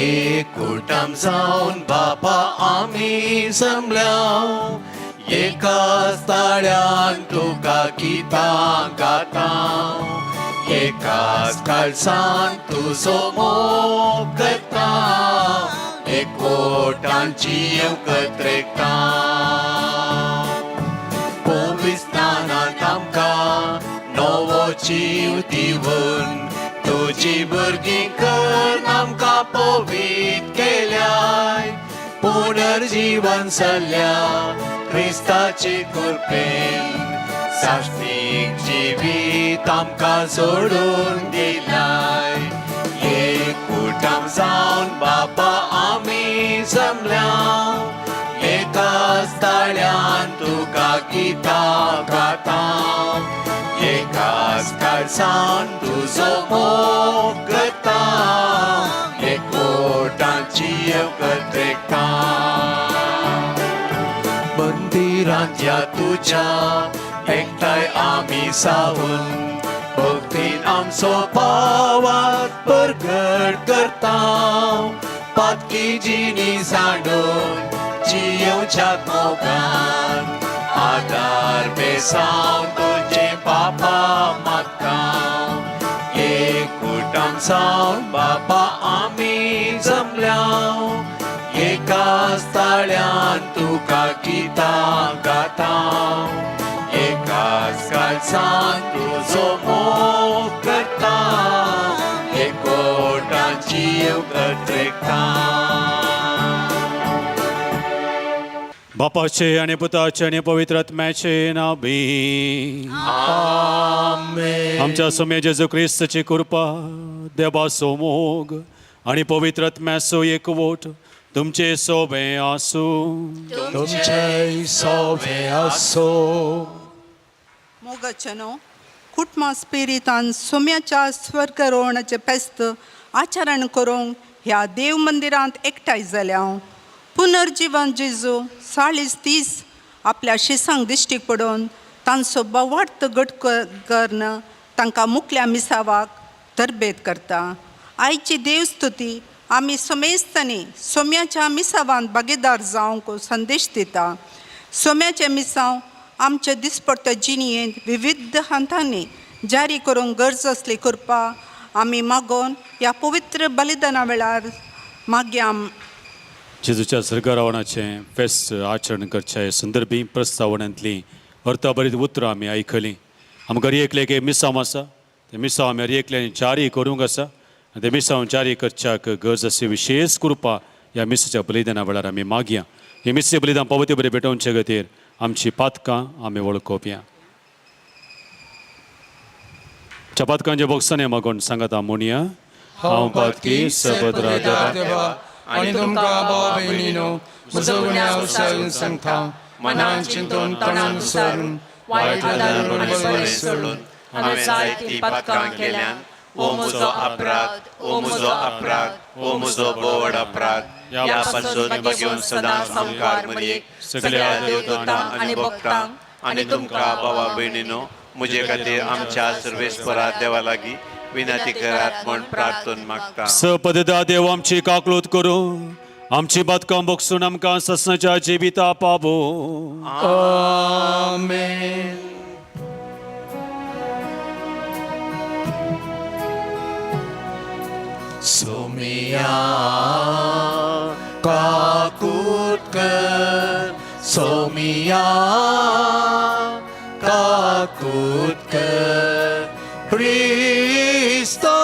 एकूटाम जावन बापा आमी जमल्या, एकाच ताळ्यान तुका गितां गाता, एकाच काळसान तुजो मोग करता, एकवटान जियेवंक त्रेकता. पविस्तानांत आमकां नवो जीव दिवन तुजी भुरगीं कर आमकां पवीत केल्याय, पुनर्जीवन जाल्ल्या क्रिस्ताचे कृपेन साश्टीक जिवीत आमकां जोडून दिलाय. एकूटाम जावन बापा आमी जमल्या, एकाच ताळ्यान तुका गितां गाता, एकाच काळसान तुजो मोग करता, एकवटान जियेवंक त्रेकता. मंदिरांत ह्या तुज्या एकठांय आमी जावन भक्तीन आमचो पावात परगट करता, पातकी जिणी सांडून जियेवच्या मोगान आदार बेसावन तुजे बापा मागता. एकूटाम जावन बापा आमी जमल्या, एकाच ताळ्यान तुका गितां गाता, एकाच काळसान तुजो मोग करता, एकवटान जियेवंक त्रेकता. बापाचे आनी पुताचे आनी पवित्र आत्म्याचे नांव बी. आमेन. आमच्या सोम्या जेजू क्रिस्ताची कृपा, देवाचो मोग आनी पवित्र आत्म्याचो एकवट तुमचे सोबे आसूं. तुमचे सोबे आसो. मोगाचेनो कुटुंबा स्पिरितान सोम्याच्या स्वर्गरोहणाचें फेस्त आचरण करूंक ह्या देव मंदिरांत एकठांय जाल्या. पुनर्जीवन जेजू 40 दीस आपल्या शिसांक दिश्टीक पडून तांचो बवार्थ घट करून तांकां मुकल्या मिसावाक तरबेत करता. आयची देवस्तुती आमी समेस्तांनी सोम्याच्या मिसावांत भागीदार जावंक संदेश दिता. सोम्याचें मिसांव आमचे दिसपट्टे जिणेंत विविध हंतांनी जारी करूंक गरज आसली कृपा आमी मागोवन ह्या पवित्र बलिदाना वेळार मागया. जेजूच्या स्वर्गारोहणाचें फेस्त आचरण करच्या संदर्भी प्रस्तावनांतलीं अर्थाभरीत उतरां आमी आयकलीं. आमकां हर एकल्याक एक मिसांव आसा, तें मिसांव आमी हर एकल्यान जारी करूंक आसा आनी तें मिसांव जारी करच्याक गरज आसली विशेश कृपा ह्या मिसाच्या बलिदाना वेळार आमी मागया. हें मिसाचें बलिदान पावते बरें भेटोवचे खातीर आमची पातकां आमी वळखोवया. च्या पातकांच्या बोगसाने मागून सांगता म्हणया, हांव पातकी सबद्रा देवा आनी तुमकां भाव भयणीनो म्हजो गुन्यांव विसरून सांगता, मनान चिंतून तणान विसरून वायट आनी बरें सोडून हांवें जायतीं पातकां केल्यान. ओ म्हजो अपराध, ओ म्हजो अपराध, ओ म्हजो बोवड अपराध. ह्या पासून बघून सदां सामकार मरयेक सगळ्या देवदूतांक आनी भक्तांक आनी तुमकां भावा भयणीनो म्हजे खातीर आमच्या सर्वेस्परा देवा लागीं विनंती करात म्हूण प्रार्थन मागता. सपददा देव आमची काकलूत करूं, आमची बातकां बगसून आमकां ससनाच्या जिविता पावो. आमेन. सोमिया काकूत कर, सोमिया काकूत कर, क्रिस्तो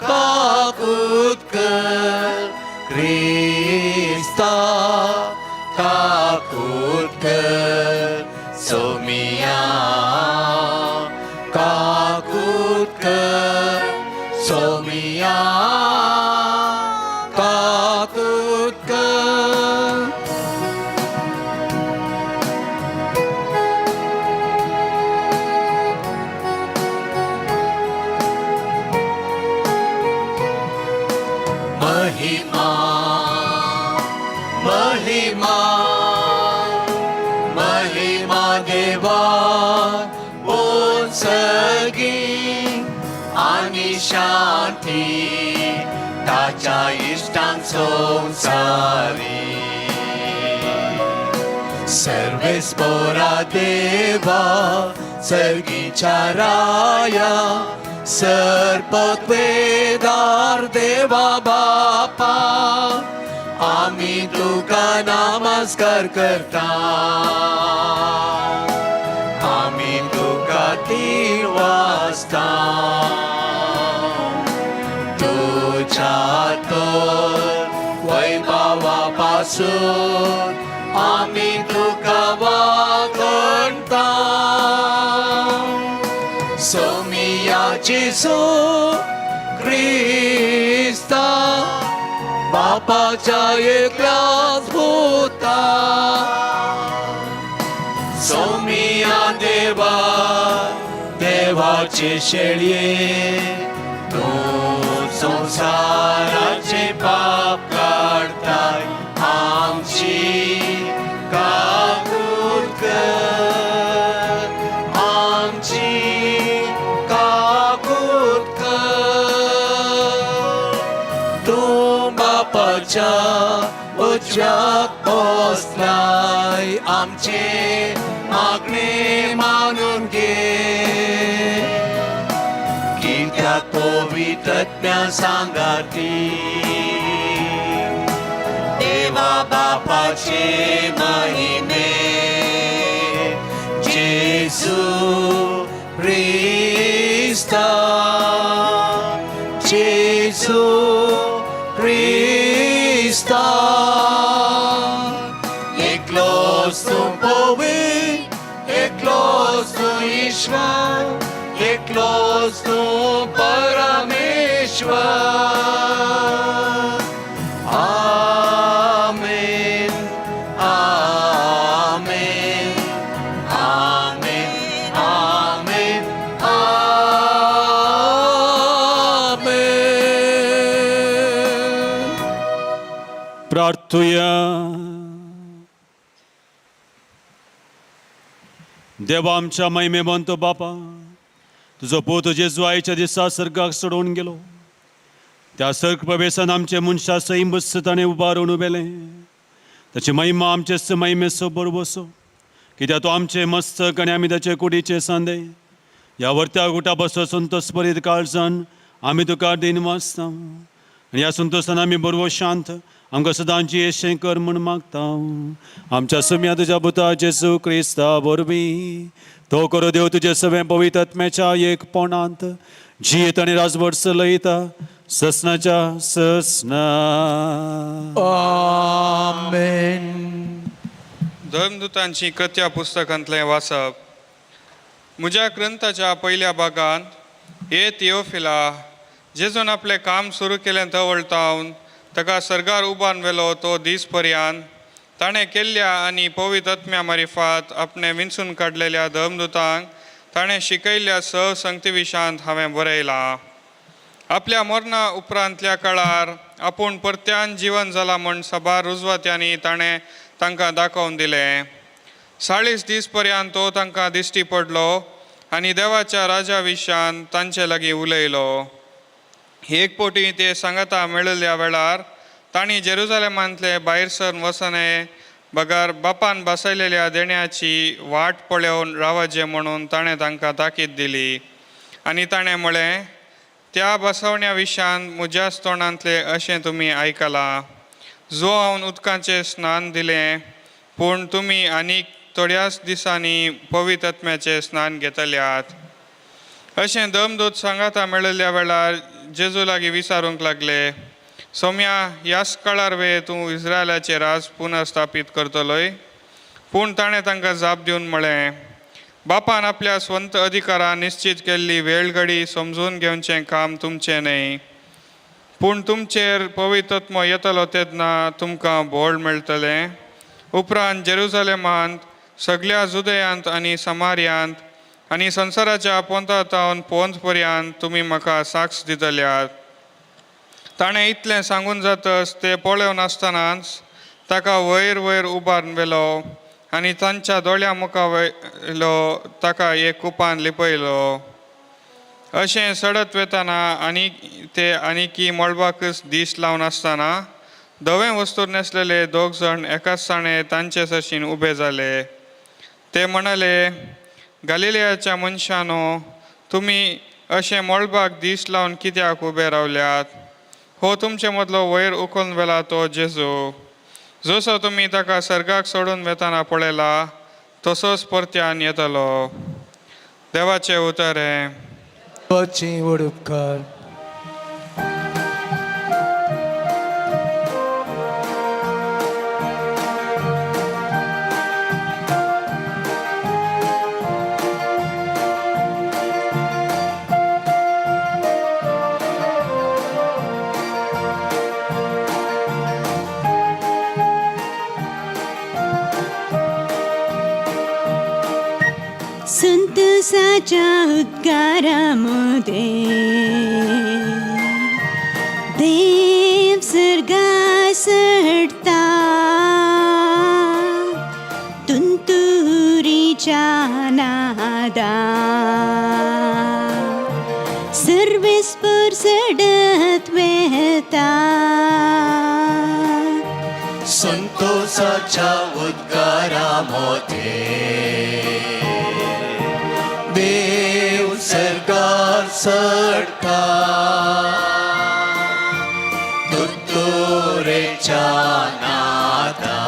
काकूत कर, क्रिस्ता काकूत कर, सोमिया काकूत कर, सोमिया काकूत कर. महिमा महिमा महिमा देवा उंचगी आनी शांती ताच्या देवाच्या इश्टांक संवसारी. सर्वेस्पोरा देवा, सर्गीच्या राया, सरपत्वेदार देवा बापा, आमी तुका नमस्कार करता, आमी तुका तीर वाजता. तुझ्या तर वैभवापासून आमी तुका वागणता. सोमिया जेजू क्रिस्ता, बापाच्या एकल्याच पुता, सोमिया देवा, देवाचे शेळये, तूं संवसाराचे पाप काडताय, आमची काकूत कर, आमची काकूत कर. तूं बापाच्या उजव्याक बसलाय, आमचे मागणे मानून घे. कित्याक पवित्रत्म्या सांगाती देवा बापाचे महिमे, जेजू क्रिस्ता, जेजू क्रिस्ता, एकलोच तूं पवित्र, एकलोच तूं ईश्वर, एकलोच तूं परमेश्वर. आमेन, आमेन, आमेन, आमेन, आमेन. प्रार्थुया. देवा, आमच्या महिमेवंत बापा, तुजो पूत जेजू आयच्या दिसा सर्गाक चडोवन गेलो. त्या सर्ग प्रवेशान आमचे मनशा सैम ताणें उबारून उबेलें. ताची महिमा आमचे महिमेचो बरोबसो, कित्याक तो आमचे मस्तक आनी आमी ताचे कुडीचे सांदे. ह्या वर्त्या गुटा बसो संतोष बरीत काळजान आमी तुका दिन वाचता आनी ह्या संतोशान आमी बरवो शांत आमकां सदांची येशें कर म्हूण मागता, आमच्या सुम्या तुज्या पुता जेजू क्रिस्ता वरवीं. तो करो देव तुजे सगळें पवित्र आत्म्याच्या एकपणांत जियेत आनी राजवट चलयता ससनाच्या ससना. आमेन. धर्मदूतांची कृत्या पुस्तकांतलें वाचप. म्हज्या ग्रंथाच्या पयल्या भागांत, हे थियोफिला, जेजून आपलें काम सुरू केलें तवळतावन ताका सर्गार उबारून व्हेलो तो दीस पर्यंत ताणें केल्ल्या आनी पवित्र आत्म्या मारिफात आपणें विंचून काडलेल्या धर्मदूतांक ताणें शिकयल्ल्या स संगती विशांत हांवें बरयलां. आपल्या मरणा उपरांतल्या काळार आपूण परत्यान जिवन जाला म्हूण सभार रुजवात्यांनी ताणें तांकां दाखोवन दिलें. 40 दीस पर्यंत तो तांकां दिश्टी पडलो आनी देवाच्या राजा विशयान तांचे लागीं उलयलो. एक पटी ते सांगाता मेळिल्ल्या वेळार तांणी जेरुजलेमांतले भायर सरून वसने बगर बापान बसयलेल्या देण्याची वाट पळोवन रावचें म्हणून ताणें तांकां ताकीद दिली. आनी ताणें म्हळें, त्या बसवण्या विशयान म्हज्याच तोंडांतलें अशें तुमी आयकलां. जो हांव उदकाचें स्नान दिलें, पूण तुमी आनीक थोड्याच दिसांनी पवित्र आत्म्याचें स्नान घेतल्यात. अशें दमदूत सांगाता मेळिल्ल्या वेळार जेजू लागीं विचारूंक लागले, सोम्या, ह्याच काळार वे तूं इस्रायलाचें राज पुनर्स्थापीत करतलोय? पूण ताणें तांकां जाप दिवन म्हळें, बापान आपल्या स्वंत अधिकारान निश्चीत केल्ली वेळघडी समजून घेवचें काम तुमचें न्हय, पूण तुमचेर पवित्र आत्मो येतलो तेन्ना तुमकां बोळ मेळटलें. उपरांत जेरुजलेमांत, सगल्या जुदयांत आनी समार्यांत आनी संवसाराच्या पोंता पोंत पर्यंत तुमी म्हाका साक्ष दितल्यात. ताणें इतलें सांगून जातच ते पळोवन आसतनाच ताका वयर वयर उबारून व्हेलो आनी तांच्या दोळ्यां मुखार वयलो ताका एक कुपान लिपयलो. अशें चडत वेताना आनी ते आनीकी मळबाकच दीस लावन आसतना धवें वस्तूर न्हेसलेले दोग जाण एकाच साणे तांचे सरशीन उबे जाले. ते म्हणाले, गालिलियाच्या मनशानो, तुमी अशें मळबाक दीस लावन कित्याक उबे रावल्यात? हो तुमचे मदलो वयर उखलून व्हेला तो जेजू, जसो तुमी ताका सर्गाक सोडून वेताना पळयला तसोच परत्यान येतलो. देवाचें उतर हें. देवाचे व्हड उपकार. संतोषाच्या उद्गारामध्ये देव स्वर्गा चढता, तुंतुरीच्या नादा सर्वेस्पर चढत वेता. संतोषाच्या उद्गारामध्ये देव सर्गार चढता, तुतुरेच्या नादा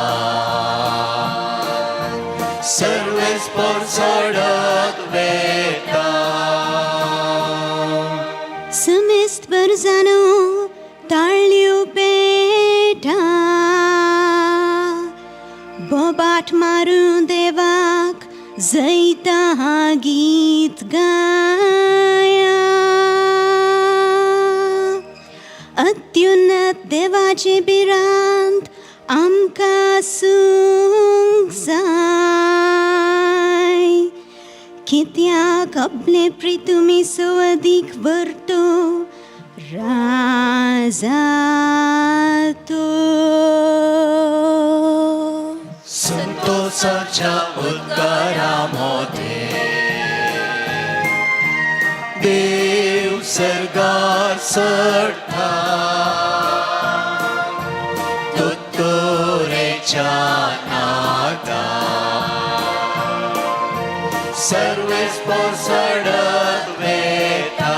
सर्वेस्पर चढत वेता. समेस्त परजानो ताळ्यो पेटा, बोबाट मारून देवाक जैता गीत गाया. अत्युन्नत देवाचे भिरांत आमकां आसूंक जाय, कित्याक आपले प्रितुमी सो अदीक व्हरतो राजा तो. संतोषाच्या उद्गारामध्ये देव सर्गार चढता, तुतुरेच्या नादा सर्वेस्पर चढत वेता.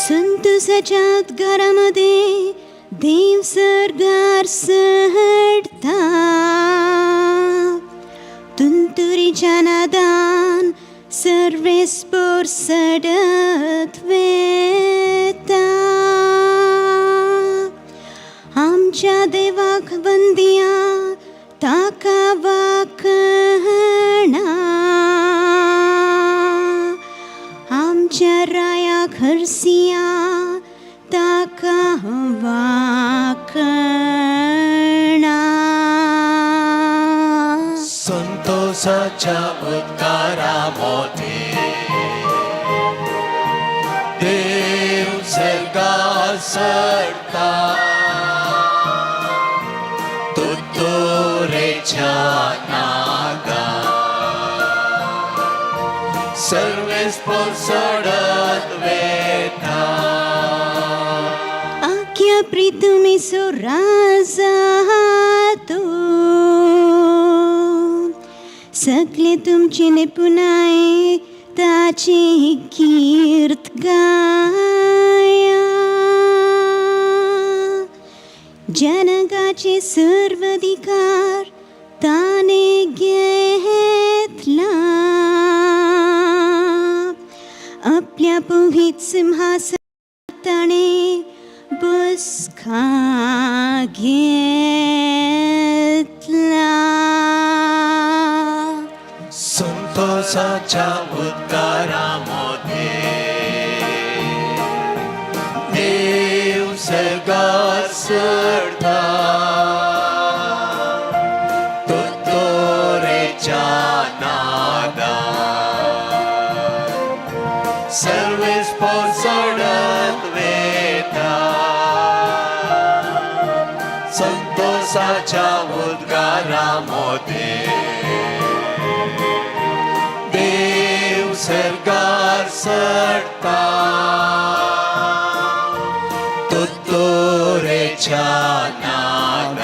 संतोषाच्या उद्गारामध्ये देव सर्गार चढता, तुंतुरीच्या नादान सर्वेस्पर चढत वेता. आमच्या देवाक वंदिया, ताका वाखणा, आमच्या रायाक हरसिया, ताका वाखणा. संतोषाच्या उद्गारामध्ये देव सर्गार चढता, तुतुरेच्या नादा सर्वेस्पर चढत वेता. आख्या प्रितुमिसो राजा तो, सगळे तुमचे निपुणाय ताची कीर्त गाया. जनकाचे सर्व अधिकार ताने घेतला, आपल्या पुहीत सिंहासन ताणे बुसका घेतला. संतोषाच्या उद्गारामध्ये देव सर्गार चढता, तुतुरेच्या नादा सर्वेस्पर चढत वेता. संतोषाच्या उद्गारामध्ये देव सर्गार चडटा दोतोरेच्या नादान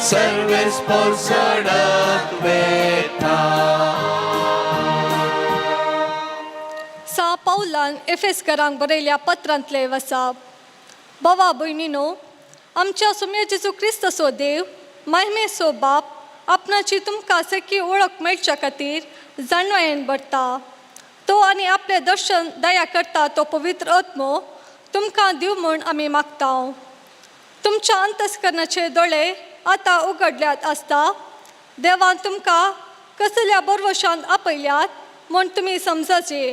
सर्वेस्पोर चडत वेता. सा पावलान एफेसकरांक बरयल्या पत्रांतले वसाप. बाबा भयणीनो, आमच्या सुम्या जेजू क्रिस्तसो देव माहिमेसो बाप आपणाची तुमकां सखी वळख मेळच्या खातीर जाणवायेन भरता. तो आनी आपलें दर्शन दया करता तो पवित्र आत्मो तुमकां दिव म्हूण आमी मागता. तुमच्या अंतस्करणाचे दोळे आतां उगडल्यात आसता. देवान तुमकां कसल्या बरवशान आपयल्यात म्हूण तुमी समजाचे.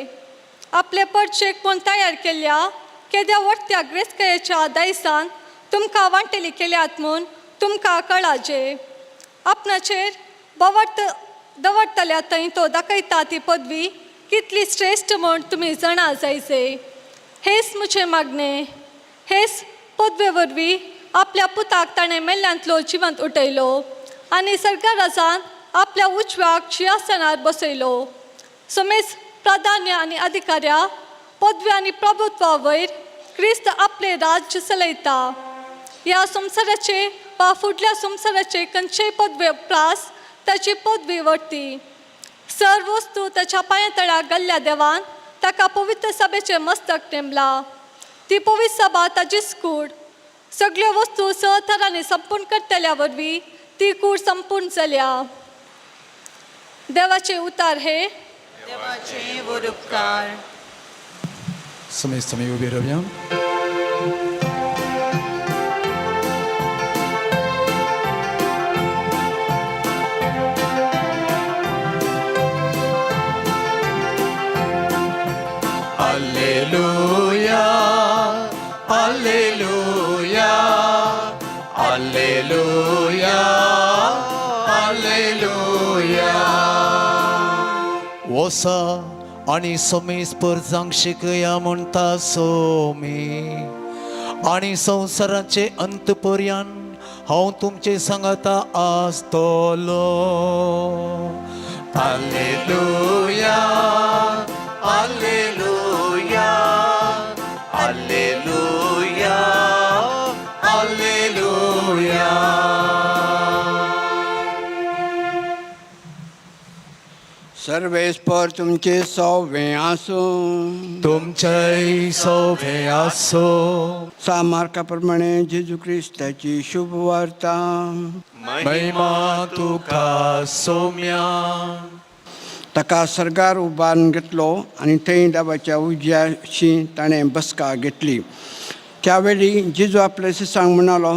आपले परचेक म्हूण तयार केल्ल्या केद्या व्हडत्या ग्रेस्कायेच्या दायसान तुमकां वांटेली केल्यात म्हूण तुमकां कळाजे. आपणाचेर बवट दवरतल्या थंय तो दाखयता ती पदवी कितली श्रेश्ठ म्हूण तुमी जाणा जायचे. हेच म्हजें मागणें. हेच पदवे वरवीं आपल्या पुताक ताणें मेल्ल्यांतलो जिवंत उठयलो आनी सरकाराजान आपल्या उजव्याक शिंयासनार बसयलो. समेज प्राधान्य आनी अधिकाऱ्या पदवी आनी प्रभुत्वा वयर क्रिस्त आपलें राज्य चलयता. ह्या संवसाराचे वा फुडल्या संवसाराचे खंयचेय पदवे प्रास ताची पदवी व्हरती. सर्व वस्तू ताच्या पांया तळाक घाल्ल्या देवान ताका पवित्र सभेचें मस्तक नेमला. ती पवित्र सभा ताचीच कूड. सगळ्यो वस्तू सहथरांनी संपूर्ण करतल्या वरवीं ती कूड संपूर्ण जाल्या. देवाचे उतार हे. देवाचे वर उपकार. समेस्त आमी उबी रावया. Alleluia, Alleluia, Alleluia, Alleluia. वसा आनी समेस परजांक शिकया म्हणटा सोमी, आनी संवसाराचे अंत पर्यंत हांव तुमचे सांगाता आसतलो. Alleluia, Alleluia, Alleluia, Alleluia. सर्वेस्पर तुमचे सौवे आसूं. तुमचेय सोबे आसो. सा मार्का प्रमाणे जेजू क्रिस्ताची शुभ वार्ता. महिमा तुका सोम्या. ताका सर्गार उबारून घेतलो आनी थंय देवाच्या उज्याशी ताणें बसका घेतली. त्या वेळी जेजू आपल्या शिसांक म्हणालो,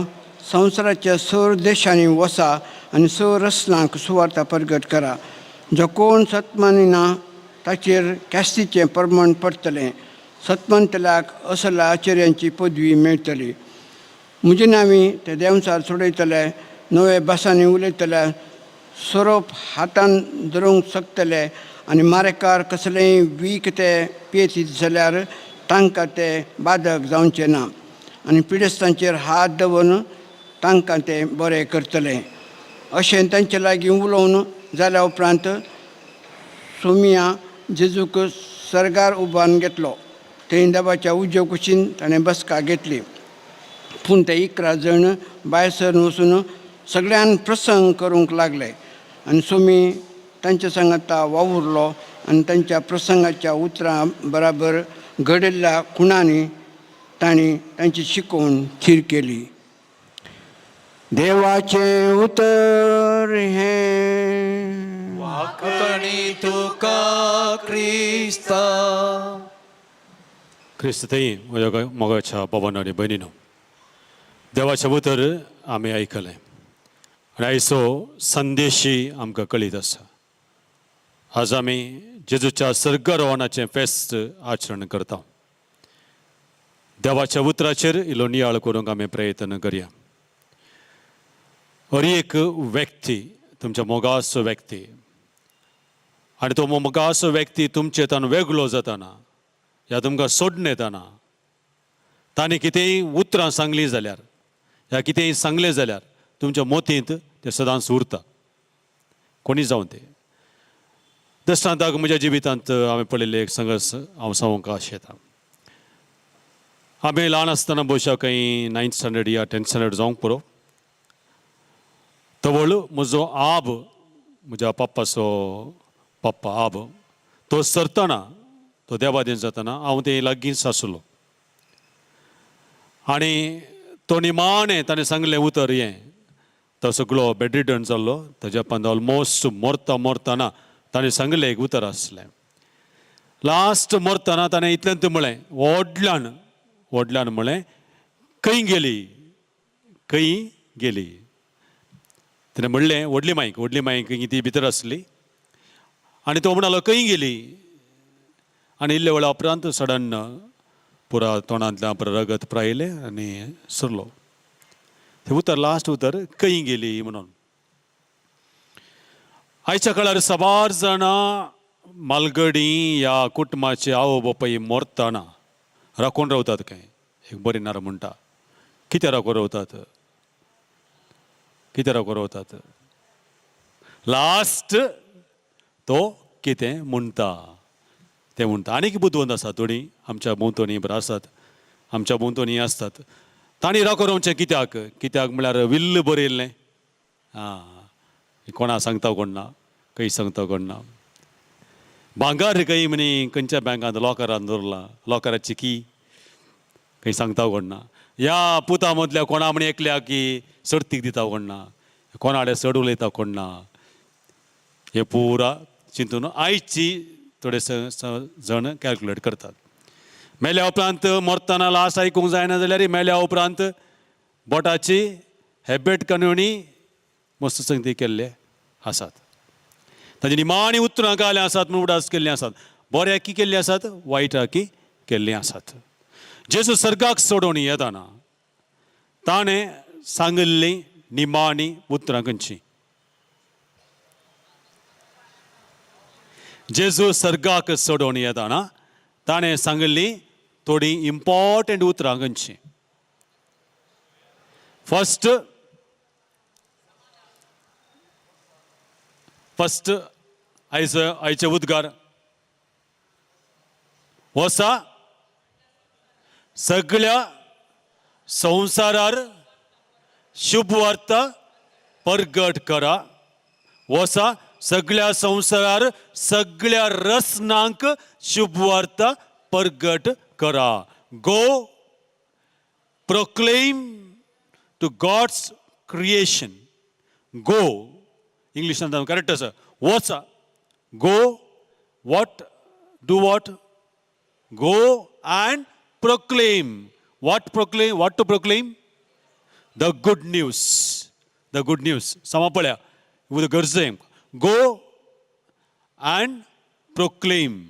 संवसाराच्या सर देशांनी वसा आनी सर रसनांक सुवार्ता परगट करा. जो कोण सतमानिना ताचेर ख्यास्तीचें प्रमाण पडटलें. सतमंतल्याक असल्या आचर्यांची पदवी मेळटली. म्हजे नांवी ते देंवचार सोडयतले, नवे भासांनी उलयतले, सोरोप हातान धरूंक शकतले आनी मारेकार कसलेंय वीख ते पियेतीत जाल्यार तांकां ते बादक जावचें ना आनी पिडेस्तांचेर हात दवरून तांकां ते बरें करतले. अशें तांचे लागीं उलोवन जाल्या उपरांत सोमिया जेजूक सर्गार उबारून घेतलो. थंय देवाच्या उजव्या कुशीन ताणें बसका घेतली. पूण ते 11 जण भायर सरून वचून सगळ्यान प्रसंग करूंक लागले आनी सोमी तांच्या सांगाता वावुरलो आनी तांच्या प्रसंगाच्या उतरां बराबर घडिल्ल्या खुणांनी तांणी तांची शिकोवण थीर केली. देवाचें उतर हें. वाकणी तुका क्रिस्ता. क्रिस्त थंय म्हज्या मोगाच्या बाबांनो आनी भयणीनो, देवाचें उतर आमी आयकलें आनी आयचो संदेशी आमकां कळीत आसा. आज आमी जेजूच्या सर्गरोहणाचें फेस्त आचरण करता. देवाच्या उतराचेर इल्लो नियाळ करूंक आमी प्रयत्न करया. हर एक व्यक्ती तुमच्या मोगाचो व्यक्ती आनी तो मोगाचो व्यक्ती तुमचे तान वेगळो जाताना या तुमकां सोडून येताना तांणी कितेंय उतरां सांगलीं जाल्यार या कितेंय सांगलें जाल्यार तुमच्या मोतींत तें सदांच उरता. कोणी जावं तें. दृश्टांताक म्हज्या जिवितांत हांवें पळयल्लें एक संघर्श हांव सांगूंक आशेतां. आमी ल्हान आसतना, भोवशा खंय नायन्थ स्टँडर्ड या टेन्थ स्टँडर्ड जावंक पुरो, तवळ म्हजो आब, म्हज्या पप्पाचो पप्पा आब, तो सरतना, तो देवादीन जातना हांव ते लागींच आसलो आनी तो निमाणें ताणें सांगलें उतर हें. तो सगळो बेडरिडन जाल्लो, ताज्या उपरांत ऑलमोस्ट मरता मरतना ताणें सांगलें एक उतर आसलें. लास्ट मरतना ताणें इतलेंच म्हळें, व्हडल्यान व्हडल्यान म्हळें, "खंय गेली, खंय गेली?" ताणें म्हणलें व्हडली माईक, व्हडली माईक ती भितर आसली आनी तो म्हणालो, "खंय गेली?" आनी इल्ले वेळा उपरांत सडन पुरा तोंडांतल्यान पुरा रगत प्रायलें आनी सरलो. तें उतर, लास्ट उतर, "खंय गेली?" म्हणून. आयच्या काळार साबार जाणां मालगडी ह्या कुटुंबाचे आवय बापाय मरतना राखून रावतात खंय. एक बरी नार म्हणटा, कित्याक राखून रावतात, कित्याक राखून रावतात? लास्ट तो कितें म्हणटा तें म्हणटा. आनीक बुदवंत आसा थोडीं आमच्या भोंवतणी, बरें आसात, आमच्या भोंवतणी आसतात. तांणी राखून रावचें कित्याक? कित्याक म्हळ्यार विल्ल बरयल्लें आं, कोणा सांगता कोण ना, खंय सांगता कोण ना. भांगर खंय म्हणी खंयच्या बँकांत लॉकरान दवरलां, लॉकराची की खंय सांगता कोण ना. ह्या पुता मदल्या कोणा म्हणी एकल्या की सर्तीक दिता कोण ना, कोणाडे चड उलयता कोण ना. हे पुरा चिंतून आयची थोडे जण कॅल्कुलेट करतात. मेल्या उपरांत, मरतना लास्ट आयकूंक जायना जाल्यार मेल्या उपरांत बोटाची हेबेट कानूनी मस्त संगती केल्ले आसात. ताजी निमाणी उतरां कायलें आसात म्हूण उडास केल्लीं आसात. बऱ्याकी केल्लीं आसात, वायटाकी केल्लीं आसात. जेजू सर्गाक सोडून येताना ताणें सांगिल्लीं निमाणी उतरां खंयचीं? जेजू सर्गाक सोडून येताना ताणें सांगिल्लीं थोडीं इम्पॉर्टंट उतरां खंयचीं? फर्स्ट फर्स्ट आयज आयचे उद्गार, वसा, सगळ्या संवसारार शुभवार्ता परगट करा. वसा, सगळ्या संवसारार सगळ्या रसनांक शुभवार्ता परगट करा. Go proclaim to God's creation. Go, इंग्लिशान करेक्ट आसा, वचा. Go what? Do what? Go and proclaim. What proclaim? What to proclaim? The good news, the good news. समा पळया, गरज. Go and proclaim.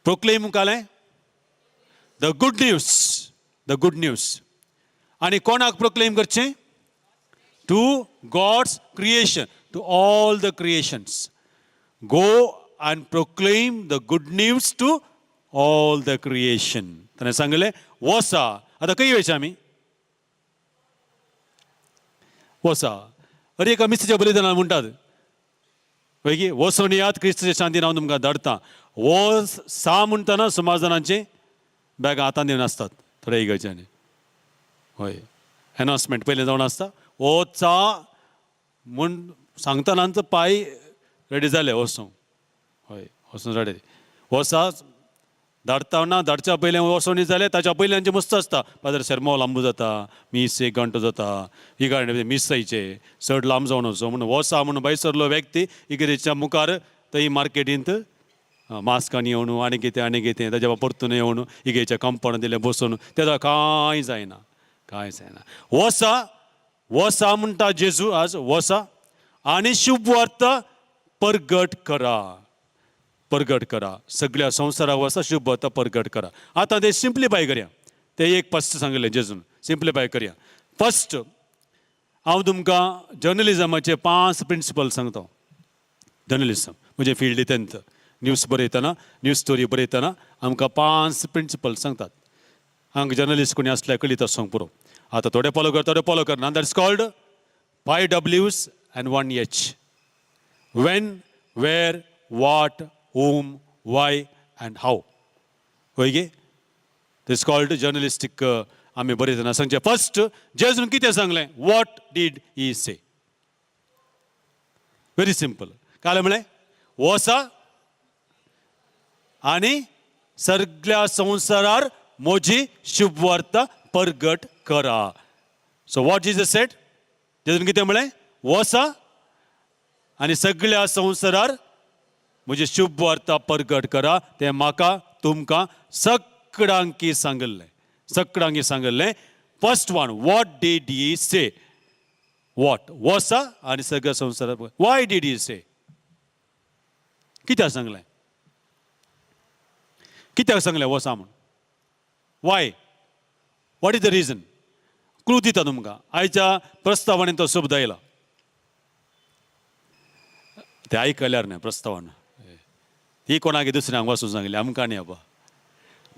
प्रोक्लेम कालें? The good news, the good news. आनी कोणाक proclaim करचें? To God's creation, to all the creations. Go and proclaim the good news to all the creation. ताणें सांगलें, वसा. आतां खंय वयचें आमी? वसा. अरे, एका मिस्तीच्या बलिदानान म्हणटात की, "वचून यात, क्रिस्ताच्या शांतीन हांव तुमकां धाडटा." वो सा म्हणटना सुमार जाणांची बॅगां हातान दिवन आसतात थोड्या इगर्जांनी. हय, अनाउन्समेंट पयलें जावन आसता. वो चा म्हूण सांगतना पांय रेडी जाले वचूंक. हय, वचूंक रेडी. वसा धाडटा ना, धाडच्या पयलें वचोन जालें. ताच्या पयलीं आमचें मस्त आसता. पाद्र शेरमो लांबू जाता, मीस एक घंटो जाता. ही गाडी मीस जायचे चड लांब जावन वचो म्हणून वसा म्हणून भायर सरलो व्यक्ती इगर्जेच्या मुखार थंय मार्केटींत मास्कान येवन आनी कितें आनी कितें, ताच्या परतून येवन इगर्जेच्या कंपाउंड दिलें बसून तेजा कांय जायना, कांय जायना. वसा, वसा म्हणटा जेजू आज, वसा आनी शुभवार्ता परगट करा, परगट करा. सगळ्या संवसाराक वसा, शुभवार्ता परगट करा. आतां ते सिम्प्लिफाय करया. ते एक फर्स्ट सांगिल्लें जेजून, सिम्प्लिफाय करया. फर्स्ट हांव तुमकां जर्नलिजमाचे पांच प्रिंसिपल सांगता. जर्नलिजम म्हणजे फिल्ड तेंत न्यूज बरयतना, न्यूज स्टोरी बरयतना आमकां पांच प्रिंसिपल सांगतात. हांगा जर्नलिस्ट कोणी आसल्यार कळीत आसूंक पुरो. आतां थोडे फॉलो कर, थोडे फॉलो करना. That's called five Ws and one H: when, where, What, whom, why and how. हय गे? दिस कॉल्ड जर्नलिस्टीक. आमी बरयतना सांगचें, फर्स्ट जेजून कितें सांगलें? What did he say? Very simple. काय म्हणलें? वसा आनी सगल्या संवसारार म्हजी शुभवार्ता परगट करा. So what Jesus said? जेजून कितें म्हणलें? वसा आनी सगल्या संवसारार म्हजी शुभवार्ता परगट करा. तें म्हाका तुमकां सगळ्यांकी सांगिल्लें, सगळ्यांकी सांगिल्लें. First one, what did he say? What? वसा आनी सगळ्या संवसारार. Why did he say? कित्याक सांगलें? कित्याक सांगलें वसा म्हूण? Why? What is the reason? Clue दिता तुमकां. आयच्या प्रस्तावनेन तो शब्द आयला. ते आयकल्यार न्हय प्रस्तावना ती कोणाक दुसऱ्यांक वाचून सांगली, आमकां न्ही. बाबा,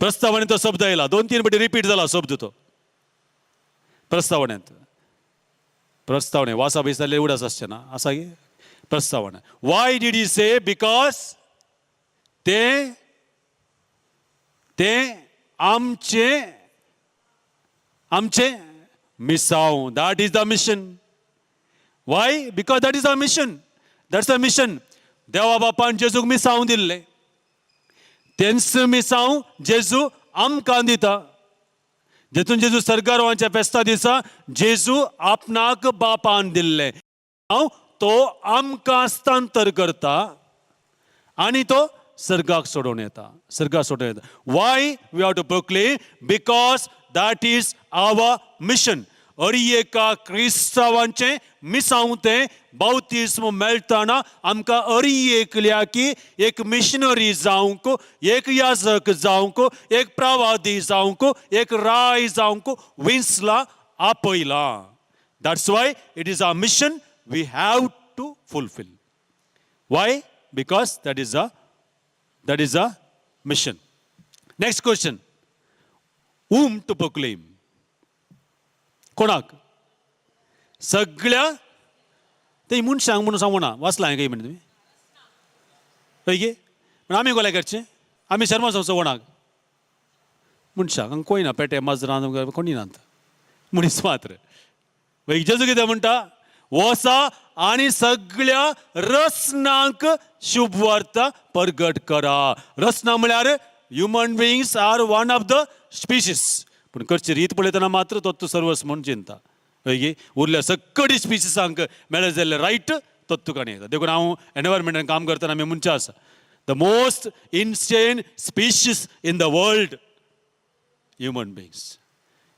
प्रस्तावनेन तो शब्द आयला, दोन तीन पटी रिपीट जाला शब्द तो प्रस्तावनेंत. प्रस्तावने वासा बी जाल्यार उडास आसचें ना. आसा की प्रस्तावना. Why did he say? Because ते ते आमचे आमचे मिसांव. That is the mission. Why? Because that is a mission. That's a mission. देवा बापान जेजूक मिसांव दिल्लें, तेंच मिसांव जेजू आमकां दिता. जेतून जेजू सर्गारोहांच्या फेस्ता दिसा जेजू आपणाक बापान दिल्लें हांव तो आमकां हस्तांतर करता आनी तो सर्गाक सोडोवन येता, सर्गाक सोडोवन येता. Why we have to proclaim? Because that is our mission. अरी एका क्रिस्तांवाचें मिसांव तें. बावतिस्म मेळटना आमकां अरी एकल्या की एक मिशनरी जावंक, एक याजक जावंक, एक प्रवादी जावंक, एक राय जावंक विंसला, आपयला. That's why it is a mission we have to fulfill. Why? Because that is a mission. Next question, whom to proclaim? कोणाक? सगळ्या ते मनशांक म्हणून सांगू ना. वाचला हांवें काही म्हणटा तुमी? हय गे? पूण आमी कोल्याक करचें? आमी शर्मा सांगचो कोणाक? मनशाक. हांगा कोय ना, पेटे माजरां कोणी नात, मनीस मात्र. मागीर जेजू कितें म्हणटा? वसा आनी सगळ्या रसनांक शुभवार्ता परगट करा. रसना म्हळ्यार human beings are one of the species. पूण करची रीत पळयतना मात्र तो सर्वस म्हूण चिंता. हय गे? उरल्या सगळी स्पिशीसांक मेळत जाल्यार रायट तो तुका येता. देखून हांव एनवायरमेंटान काम करतना आमी मनशां आसा, the most insane species in the world, human beings,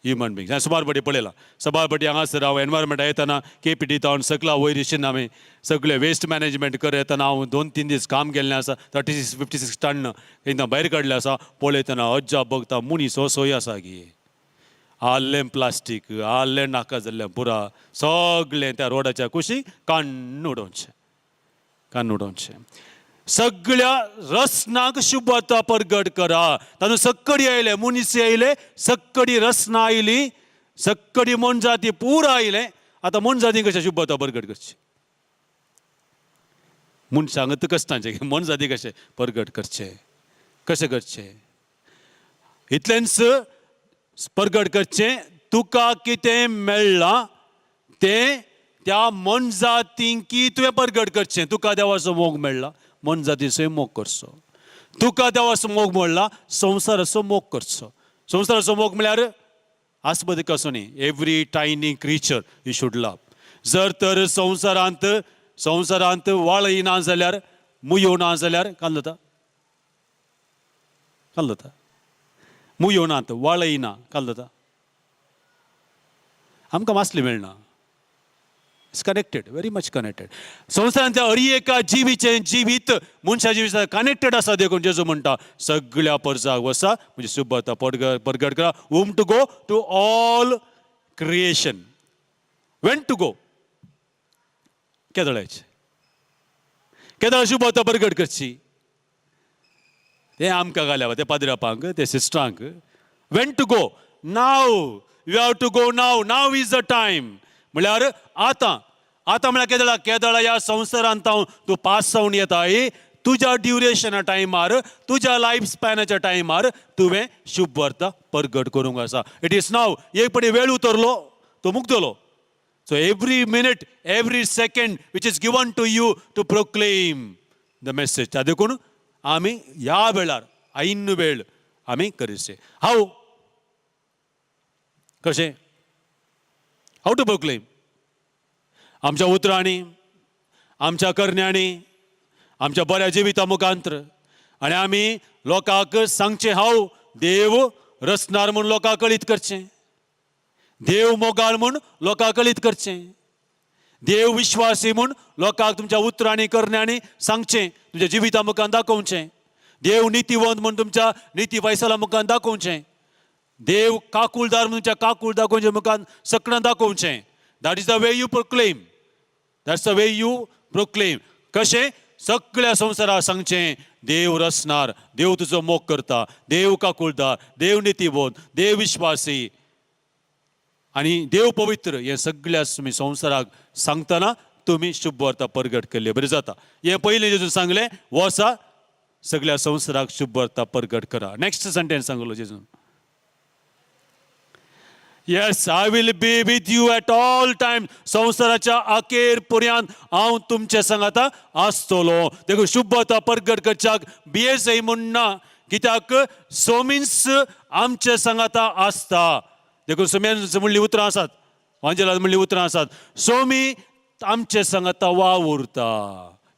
human beings. हांवें सुमार पटी पळयलां, सबार पटी हांगासर हांव एनवायरमेंट येतना के पी टी तावन सकला वयर येशीन आमी सगळे वेस्ट मॅनेजमेंट कर येतना हांव 2-3 दीस काम केल्लें आसा. 36, 56 टन एकदां भायर काडलें आसा. पळयतना अज्जाप बघता, मनीस असोय आसा की आहलें प्लास्टीक, आहलें नाका जाल्लें पुरा सगळें त्या रोडाच्या कुशीक काण्ण उडोवचें, काण्ण उडोवचें. सगळ्या रसनाक शुभता परगट करा. तातूंत सक्कडी आयले, मनीस आयले, सक्कडी रसना आयली, सक्कडी मोनजाती पुरा आयले. आतां मोनजाती कशें शुभता परगट करची? मनशांक कश्टांचें, मोनजाती कशें परगट करचें? कशें करचें? इतलेंच परगट करचें. तुका कितें मेळ्ळां तें त्या मोनजातींकी तुवें परगट करचें. तुका देवाचो मोग मेळ्ळा, मोनजातीचोय मोग करचो. तुका देवाचो मोग मेळ्ळा, संवसाराचो मोग करचो. संवसाराचो मोग म्हळ्यार आस्पद कसो न्ही. Every tiny creature you should love. जर तर संवसारांत संवसारांत वाळय ना जाल्यार, मुयो ना जाल्यार काल जाता, काल जाता. मुयो नात, वाळय ना, काल जाता. आमकां मासली मेळना. It's connected, very much connected. संवसारांतल्या हर एका जिवीचें जिवीत मनशा जिवीत कनेक्टेड आसा. देखून जेजू म्हणटा, सगळ्या परजाक वसा, म्हणजे शुभता परगट करा. Whom to go? To all creation. When to go? केदळायचें केदळा शुभता परगट करची? ते आमकां घाल्या ते पाद्रापांक, ते सिस्टरांक. When to go? Now you have to go now. Now is the time. म्हळ्यार आतां. आतां म्हळ्यार केदळा? केदळा ह्या संवसारांत हांव तूं पास जावन येताय. तुज्या ड्युरेशना टायमार, तुज्या लायफ स्पॅनाच्या टायमार तुवें शुभ वार्ता परगट करूंक आसा. It is नाव. एक पटी वेळ उतरलो तो मुक्तलो. So every minute, every second which is given to you to proclaim the message. देखून आमी ह्या वेळार ऐन वेळ आमी करिसे. हाव कशें? How to proclaim? आमच्या उतरांनी, आमच्या करण्यांनी, आमच्या बऱ्या जिविता मुखांत्र. आनी आमी लोकांक सांगचें, हांव देव रचणार म्हूण लोकांक कळीत करचें, देव मोगाळ म्हूण लोकांक कळीत करचें, देव विश्वासी म्हूण लोकांक तुमच्या उतरांनी करण्यांनी सांगचें, तुमच्या जिविता मुखार दाखोवचें, देव नितीवंत म्हूण तुमच्या निती फैसला मुखार दाखोवचें, देव काकुळदार म्हूण तुमच्या काकूळ दाखोवचें मुखार सगळ्यां दाखोवचें. That is the way you proclaim. That's the way you proclaim. कशें? सगळ्या संवसाराक सांगचें, देव रचणार, देव तुजो मोग करता, देव काकुळदार, देव नितीवंत, देव विश्वासी आनी देव पवित्र. हें सगळ्या तुमी संवसाराक सांगतना तुमी शुभ वार्ता परगट केल्ले बरें जाता. हें पयलें जेजून सांगलें, वसा सगळ्या संवसाराक शुभ वार्ता परगट करा. नेक्स्ट सेंटेन्स सांगलो जेजून, "Yes, I will be with you at all time." संवसाराच्या अखेर पर्यंत हांव तुमचे सांगाता आसतलो. देखून शुभ वार्ता परगट करच्याक भियेजय म्हूण ना, कित्याक सोमीन्स आमचे सांगाता आसता. देखून सोम्यान म्हणली उतरां आसात, वांजेलान म्हणली उतरां आसात, सोमी आमचे सांगाता वावुरता.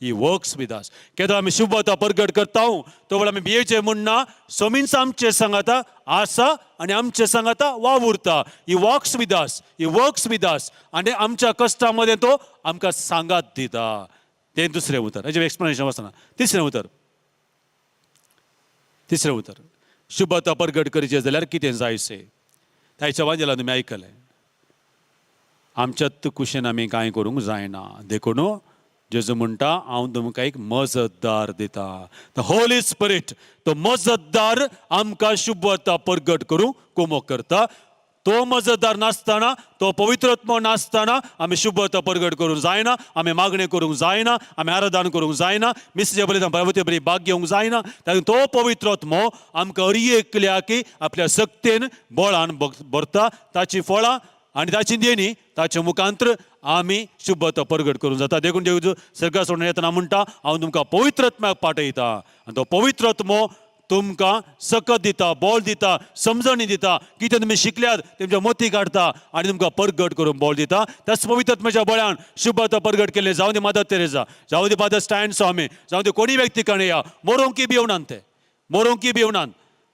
He works with us. केदो आमी शुभ वार्ता परगट करता तो वेळ आमी भियेचे म्हूण ना. सोमीन्स आमचे सांगाता आसा आनी आमचे सांगाता वावुरता. He walks with us, He works with us. आनी आमच्या कश्टा मदें तो आमकां सांगात दिता. तें दुसरें उतर, हेजें एक्सप्लेनेशन वचना. तिसरें उतर, तिसरें उतर, शुभ वार्ता परगट करचें जाल्यार कितें जायसें? ताच्या वांजेला तुमी आयकलें, आमच्यात कुशेन आमी कांय करूंक जायना. देखून जेजू म्हणटा, हांव तुमकां एक मजतदार दिता, the Holi spirit. तो मजतदार आमकां शुभ वार्ता परगट करूंक कुमोक करता. तो मजतदार नासतना, तो पवित्रत्म नासतना आमी शुभ वार्ता परगट करूंक जायना, आमी मागणें करूंक जायना, आमी आराधन करूंक जायना, मिसच्या बरी पार्वती बरी भाग घेवंक जायना. तातूंत तो पवित्रत्मो आमकां हर एकल्याक आपल्या सक्तेन बळान भरता. ताची फळां आनी ताची देणी, ताचे मुखांत्र आमी शुभ वार्ता परगट करूंक जाता. देखून देव सर्गा सोडून येतना म्हणटा, हांव तुमकां पवित्रत्म्याक पाठयता आनी तो पवित्रत्मो तुमकां सकत दिता, बोल दिता, समजणी दिता. कितें तुमी शिकल्यात तुमच्या मोती काडटा आनी तुमकां परगट करून बोल दिता. त्याच पवित्रत्म्याच्या बळान शुभ वार्ता परगट केले. जावं दी मदर तेरेजा, जावं दी फादर स्टॅन स्वामी, जावं दी कोणी व्यक्ती काणया, मोरोंकी भिवनात ते, मोरोंकी भिवनात.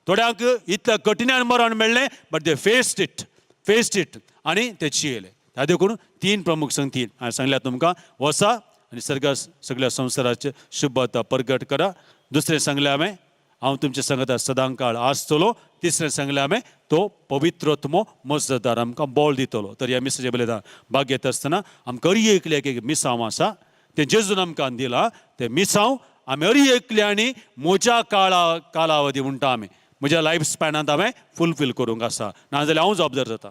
थोड्यांक इतल्या कठीणान मरण मेळ्ळें, but they faced it, faced it आनी ते जियेले. ह्या देखून तीन प्रमुख संगती हांवें सांगल्या तुमकां. वसा आनी सर्गा सगळ्या संवसाराचे शुभ वार्ता परगट करा. दुसरें सांगलें हांवें, हांव तुमचे संगता सदां काळ आसतलो. तिसरें सांगलें हांवें, तो पवित्रत्मो मजतदार आमकां बोल दितलो. तर ह्या मिसाच्या बलिदान भाग घेता आसतना आमकां हर एकल्याक एक मिसांव आसा, तें जेजून आमकां दिलां. तें मिसांव आमी हर एकल्यांनी म्हज्या काळा कालावधी म्हणटा आमी, म्हज्या लायफ स्पॅनांत हांवें फुलफील करूंक आसा. नाजाल्यार हांव जबाबदार जाता,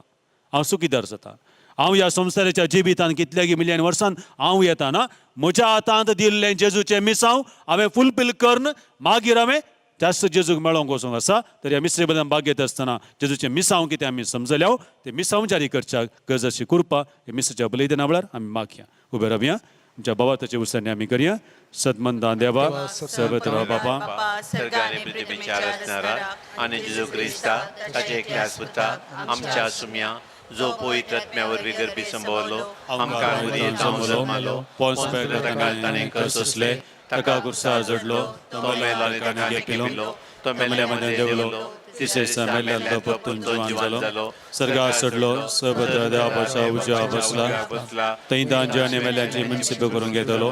हांव चुकीदार जाता. हांव ह्या संवसाराच्या जिवितान कितल्यागी मिलियन वर्सान हांव येताना म्हज्या हातांत दिल्लें जेजूचें मिसांव हांवें फुलफील करून मागीर हांवें त्याच जेजूक मेळोंक वचूंक आसा. तर ह्या मिसरे बदल भाग घेता आसतना जेजूचें मिसांव कितें आमी समजल्या, तें मिसांव जारी करच्या गरज कृपा हे मिसाच्या बलिदाना वेळार आमी मागया. उबे रावया, आमच्या बाबा उसांनी आमी करया. सदमंदा देवा, सर्वत्र बापा, सर्ग आनी पृथ्वीच्या रचणारा आनी जेजू क्रिस्ता ताचे एकल्या पुता आमच्या सुम्या, जो पवित्र आत्म्या वरवीं गर्भी संभवलो, आमकां जावन जल्मालो, पोन्स पिलातान ताणें कश्ट सोंसले, ताका कुर्सार जडलो, तो मेलो आनी ताका लिपिलो, तो मेल्या मदें देंवलो, तिसरे दिसा मेल्ल्यांतलो परतून जिवान जालो, सर्गार चडलो, सर्वत्र देवाच्या उजव्या बसला, थंय तांच्या आनी मेल्यांची मुन्सिफ करून घेतलो.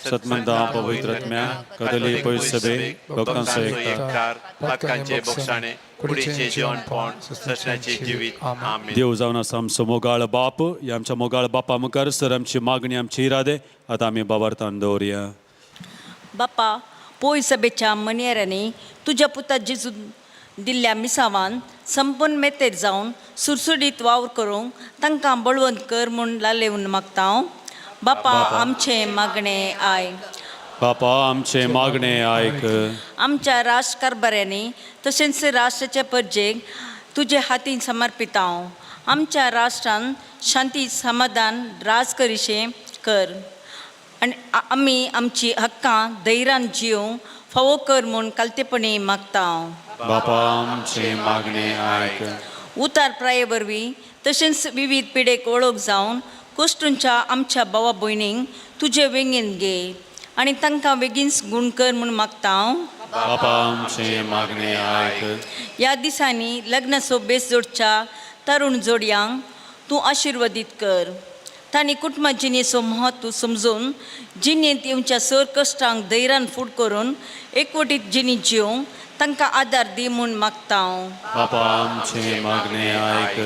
सतमंता पवित्र आत्म्या, कदली पवित्र सभे, भक्तांचो एकता, पातकांचे बोगसाणे, कुडीचे जिवनपण, ससण्याचे जिवीत. आमेन. देव जावन आसा आमचो मोगाळ बाप. ह्या आमच्या मोगाळ बापा मुखार सर आमची मागणी, आमचे इरादे आतां आमी बाबार्थान दवरया. बापा, पोय सभेच्या मनेरांनी तुज्या पुता जेजून दिल्ल्या मिसावान संपूर्ण मेतेर जावन सुरसुरीत वावर करूंक तांकां बळवंत कर म्हूण लालेवन मागता हांव. बापा, आमचें मागणें I. बापा आमचे मागणे आयक. आमच्या राष्ट्र कारभाऱ्यांनी तशेंच राष्ट्राचे परजेक तुजे हातीन समर्पितांव. आमच्या राष्ट्रान शांती समाधान राज करिशें कर आनी आमी आमची हक्कां धैर्यान जिवंक फावो कर म्हूण कालतेपणी मागता. बापा आमचे मागणे आयक. उतार प्राये वरवीं तशेंच विवीध पिडेक वळख जावन कोश्टूंच्या आमच्या भावा भयणींक तुजे वेंगेन घे आनी तांकां बेगीनच गूण कर म्हूण मागता. बापा आमचे मागणे आयक. ह्या दिसांनी लग्नाचो बेस जोडच्या तरुण जोडयांक तूं आशिर्वादीत कर. तांणी कुटुंबा जिणेचो म्हत्व समजून जिणेंत येवच्या सर कश्टांक धैर्यान फूड करून एकवटीत जिणी जिवंक तांकां आदार दी म्हूण मागता. बापा आमचे मागणे आयक.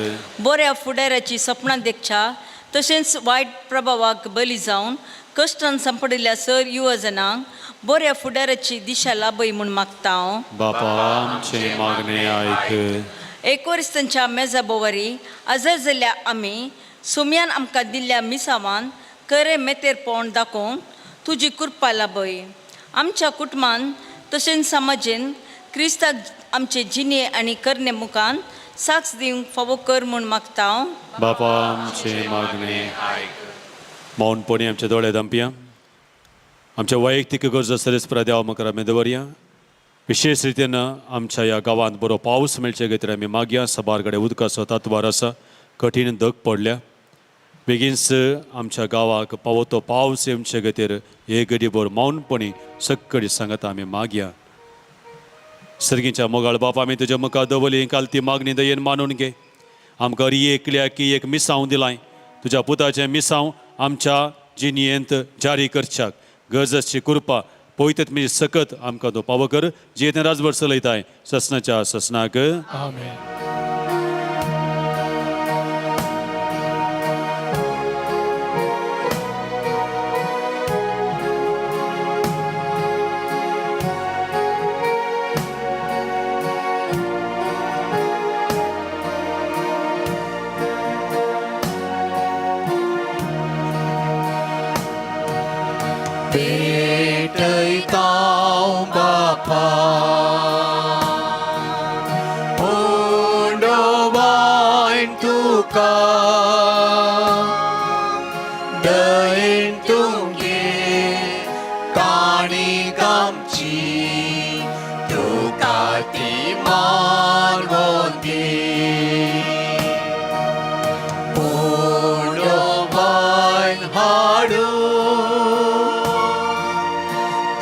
बऱ्या फुडाराची सपनां देखच्या तशेंच वायट प्रभावाक बली जावन कश्टान सांपडिल्ल्या सर युवजनांक बऱ्या फुडाराची दिशा लाभय म्हूण मागता. बापा आमचे मागणे आयक. एकोरिस्तांच्या मेजा बोवारी आजर जाल्ल्या आमी सोम्यान आमकां दिल्ल्या मिसावान करे मेतेरपण दाखोवन तुजी कृपा लाभय. आमच्या कुटुंबान तशेंच समाजेन क्रिस्ताक आमचे जिणे आनी करणे मुखान साक्ष दिवंक फावो कर म्हूण मागता. बापा आमचे मागणे आयक. मौनपणी आमचे दोळे धांपया. आमच्या वैयक्तीक गरजो सरेस देवा मुखार आमी दवरया. विशेष रितीन आमच्या ह्या गांवांत बरो पावस मेळचे खातीर आमी मागया. सबार कडेन उदकाचो तातवार आसा, कठीण धग पडल्या. बेगीनच आमच्या गांवाक पावो तो पावस येवचे खातीर एक घडीभर मौनपणी सक्कडी सांगता आमी मागया. सर्गीच्या मोगाळ बाप, आमी तुज्या मुखार दवरली काल ती मागणी दयेन मानून घे. आमकां एकल्याक की एक मिसांव दिलाय. तुज्या पुताचें मिसांव आमच्या जिणयेंत जारी करच्याक गरज आसची कृपा पवित्र मी सकत आमकां तो पावो कर. जियेते राजभर चलयताय ससनाच्या ससनाक. आमेन. पेटयतां बापा उंडो वायन तुका दयेन तुमगे काणी आमची तुका ती मानवती. उंडो वायन हाडून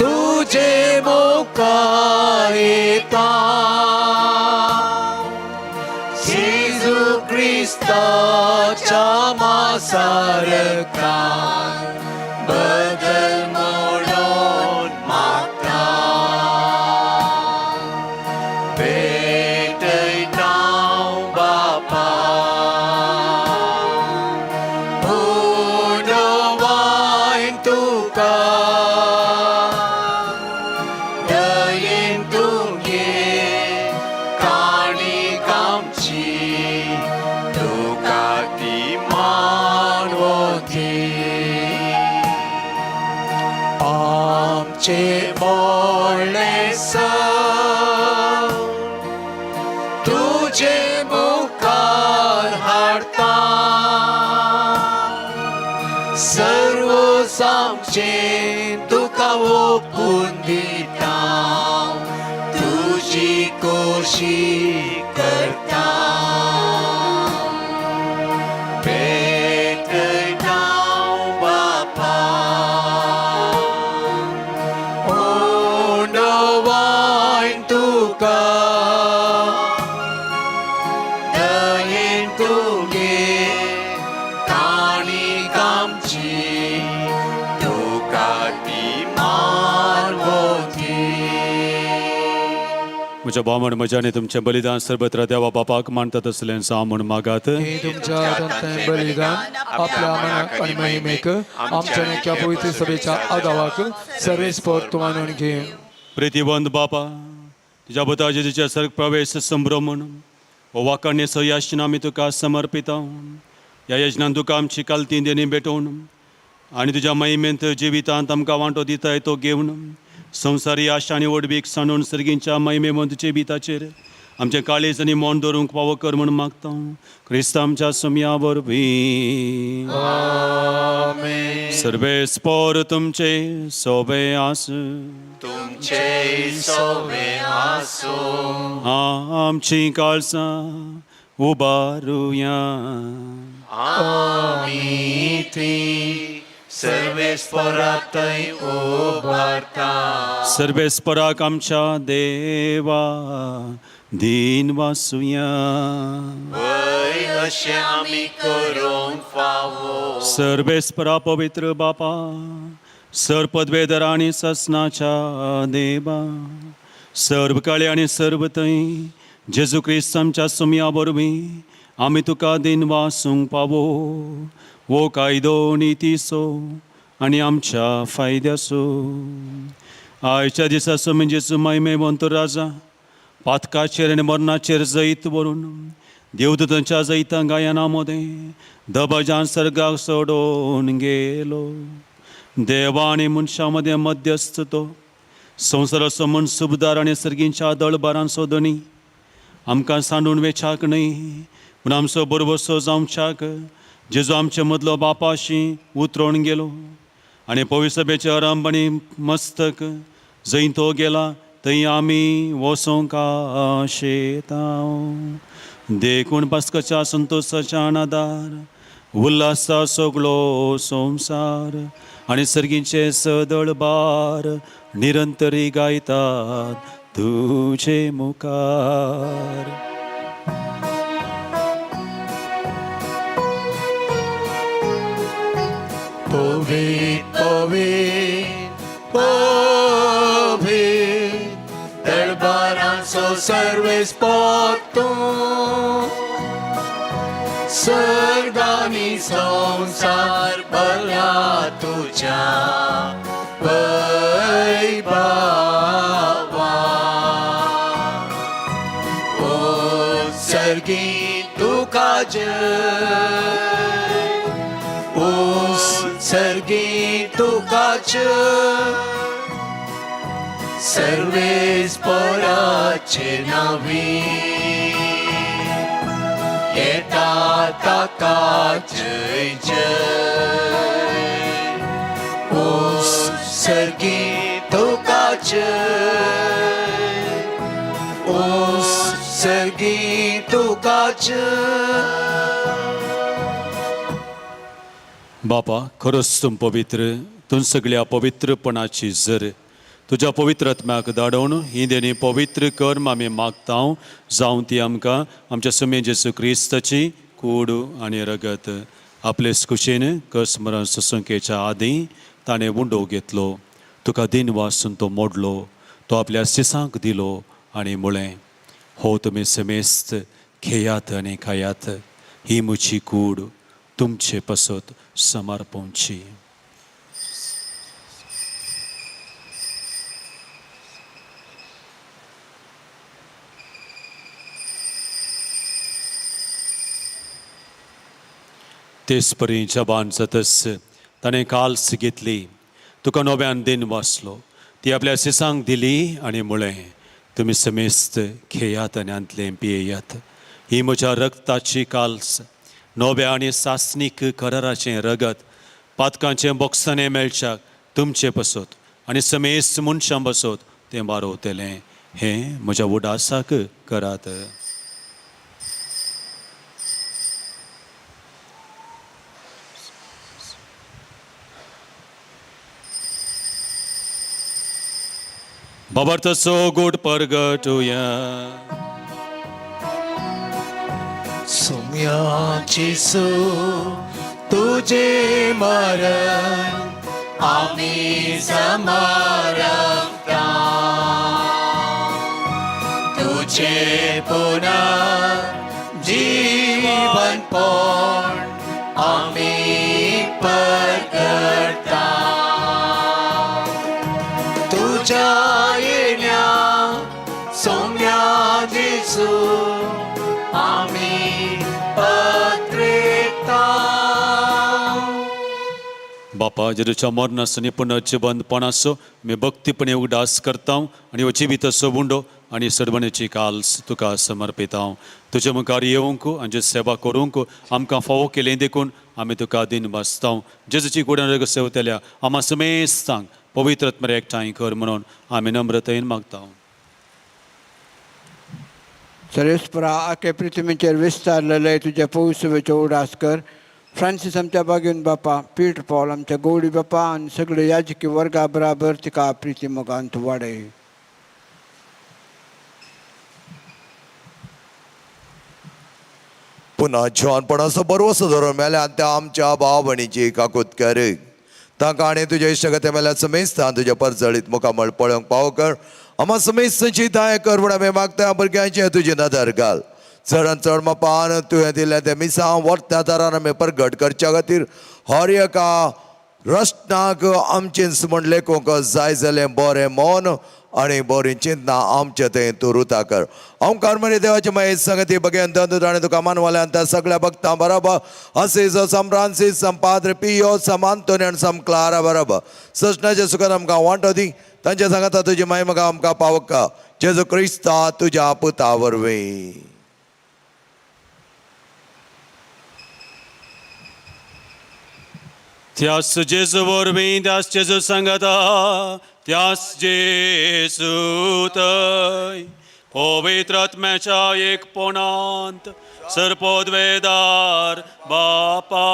तुझे मुखार येता जेजू क्रिस्ताच्या मासारकान बदल म्हणून मागता. पेटयता बापा उंडो वायन तुका दयेन तुमगे काणी आमची तुका ती मानवती. आमचे मोडणे तुझे मुखार हाडता सर्व आमचे तुका ओपून दिता तुजी कोशी करता. पेटयता बापा उंडो वायन तुका दयेन तुगे काणी आमची तुका ती मानवती. म्हज्या भाव म्हज्या आनी तुमचें बलिदान सर्वत्र देवा बापाक मानतात असलें जावं म्हूण मागात. हे तुमच्या हातांतलें बलिदान आपल्या मनाक आनी महिमेक आमच्या नेक्या पवित्र सभेच्या आदावाक सर्वेस्पर तूं मानून घे. प्रितीबंद बापा, तुज्या पुता जेजूच्या सर्ग प्रवेश संभ्रम म्हूण हो वाखाणेचो याचना आमी तुका समर्पिता. ह्या यजनान तुका आमची कालती देणी भेटोवन आनी तुज्या महिमेंत जिवितांत आमकां वांटो दिताय तो घेवन संवसारी आशा आनी व्हडवीक सांडून सर्गींच्या महिमेमंत जिविताचेर आमचें काळीज आनी मन दवरूंक फावो कर म्हूण मागता क्रिस्त आमच्या सुमया वरवीं. सर्वेस्पोर तुमचे सोबे आसूं. तुमचे सोवे आसूं. आमची काळसां उबारुया. आमी ती सर्वेस्परातय उबारता. सर्वेस्पराक आमच्या देवा दीन वासुया. वय अशें आमी करूंक फावो. सर्वेस्परा पवित्र बापा, सर पदवेधर आनी ससनाच्या देवा, सर्व काळे आनी सर्व थंय जेजू क्रिस्त आमच्या सुमया वरवीं आमी तुका दिन वासूंक पावो वो कायदो नितीचो आनी आमच्या फायद्याचो. आयच्या दिसा सुमी जेजू महिमेवंत राजा पातकाचेर आनी मरणाचेर जैत व्हरून देवदूतांच्या जैतां गायना मदें दबाजान सर्गाक सोडून गेलो. देवा आनी मनशां मदें मध्यस्थ तो संवसाराचो मनसुबदार आनी सर्गींच्या दळबारांचो धनी आमकां सांडून वेच्याक न्हय पूण आमचो बरोबरसो जावच्याक जेजू आमचे मदलो बापाशी उतरोवन गेलो आनी पविसभेचे आरंभ आनी मस्तक जंय तो गेला थंय आमी वचोंक आशेता. देखून पास्काच्या संतोसाच्या आनादार उल्हासा सगळो संवसार आनी सर्गींचे सदळ बार निरंतरी गायतात तुजे मुखार. पवित पवित पवित दरबारांचो सर्वेस्पोर तूं, सर्गानी संवसार भरला तुज्या वैभवा. ओ सर्गी तुका जय, ओ सर्गी तुका जय, सर्वेस्पराचे नावी येता ताका जय जय. ओ सर्गी तुका जय, ओ सर्गी तुका जय. बापा, खरोच तूं पवित्र, तूं सगळ्या पवित्रपणाची जर तुज्या पवित्र आत्म्याक धाडोवन ही देणी पवित्र कर आमी मागता, जावं ती आमकां आमच्या सुमे जेजू क्रिस्ताची कूड आनी रगत. आपले कुशीन कसमरण ससंकेच्या आदीं ताणें उंडो घेतलो, तुका दिन वासून तो मोडलो, तो आपल्या सिसांक दिलो आनी म्हळें, हो तुमी समेस्त घेयात आनी खायात, ही म्हजी कूड तुमचे पसत समर्पणची. तेच परी जबान जातच ताणें काल्स घेतली, तुका नव्यान दिन वाचलो, ती आपल्या सिसांक दिली आनी म्हळें, तुमी समेस्त घेयात आनी आंतलें पियेयात, ही म्हज्या रक्ताची काल्स, नव्या आनी सासणीक कराराचें रगत, पातकांचें बोगसाणें मेळच्याक तुमचे पसत आनी समेस्त मनशां बसत तें बारोवतलें. हें म्हज्या उडासाक करात. बाबार्थचो गोड परगटुया. सुम्या जेसू तुझे मरण आम्ही समारंभता, तुझे पुन्हा जीवन पण आम्ही परगटता. तुझ्या येण्या सौम्या जेसू आम्ही पत्रेता. बापा जेजूच्या मरणाचो आनी पुनर्जिवंतपणाचो आमी भक्तीपणे उगडास करता आनी हो जिविताचो उंडो आनी सरबणेची काल्स तुका समर्पिता. तुजे मुखार येवंक आनी तुजी सेवा करूंक आमकां फावो केलें देखून आमी तुका दिन बसता. जेजूची कुडान सेवतल्या आमा समेस्तांक पवित्र आत्म्यार एकठांय कर म्हणून आमी नम्रतायेन मागता. सरेस्परा आखे पृथ्वीचेर विस्तारलेले तुज्या पवित्रतेचो उडास कर. फ्रांसीस आमच्या बागेन बापा, पीटर पॉल आमच्या गौडी बापा आनी सगळे याजकी वर्गा बराबर तिका प्रिती मोगान तूं वाडय. पुन्हा जिवानपणाचो बरवसो धरून मेल्या त्या आमच्या भाव भयणीची काकूत कर. तांकां आनी तुज्या इश्टगते मेल्या समेस्तान तुज्या परजळीत मुखामळ पळोवंक पावो कर. आमा समेस्तांची दाय कर म्हूण आमी मागता. भुरग्यांचे तुजी नदर घाल. चडान चड मापान तुवें दिल्लें तें मिसांव वर्त्या दारान आमी परगट करच्या खातीर हर एका रश्णाक आमचें म्हण लेखूंक जाय जालें बरें मन आनी बरीं चिंतना आमचे थंय तूं रुता कर. ओंकार मरे देवाचे महेश संगती बगेन दंद आनी तुका मानवाल्यान त्या सगळ्या भक्तां बरोबर असीस सम फ्रांसीस सम पाद्र पियो सम आंतोनी आनी सम क्लारा बरोबर सजनाचे सुखान आमकां वांटो दी. तांच्या सांगाता तुजी माय म्हाका आमकां पावका जेजू क्रिस्ता तुज्या पुता वरवीं. त्यास जेजू वरवीं, त्यास जेजू सांगता, त्यास जेजू थंय पवित्र आत्म्याच्या एकपणांत सर्पोद्वेदार बापा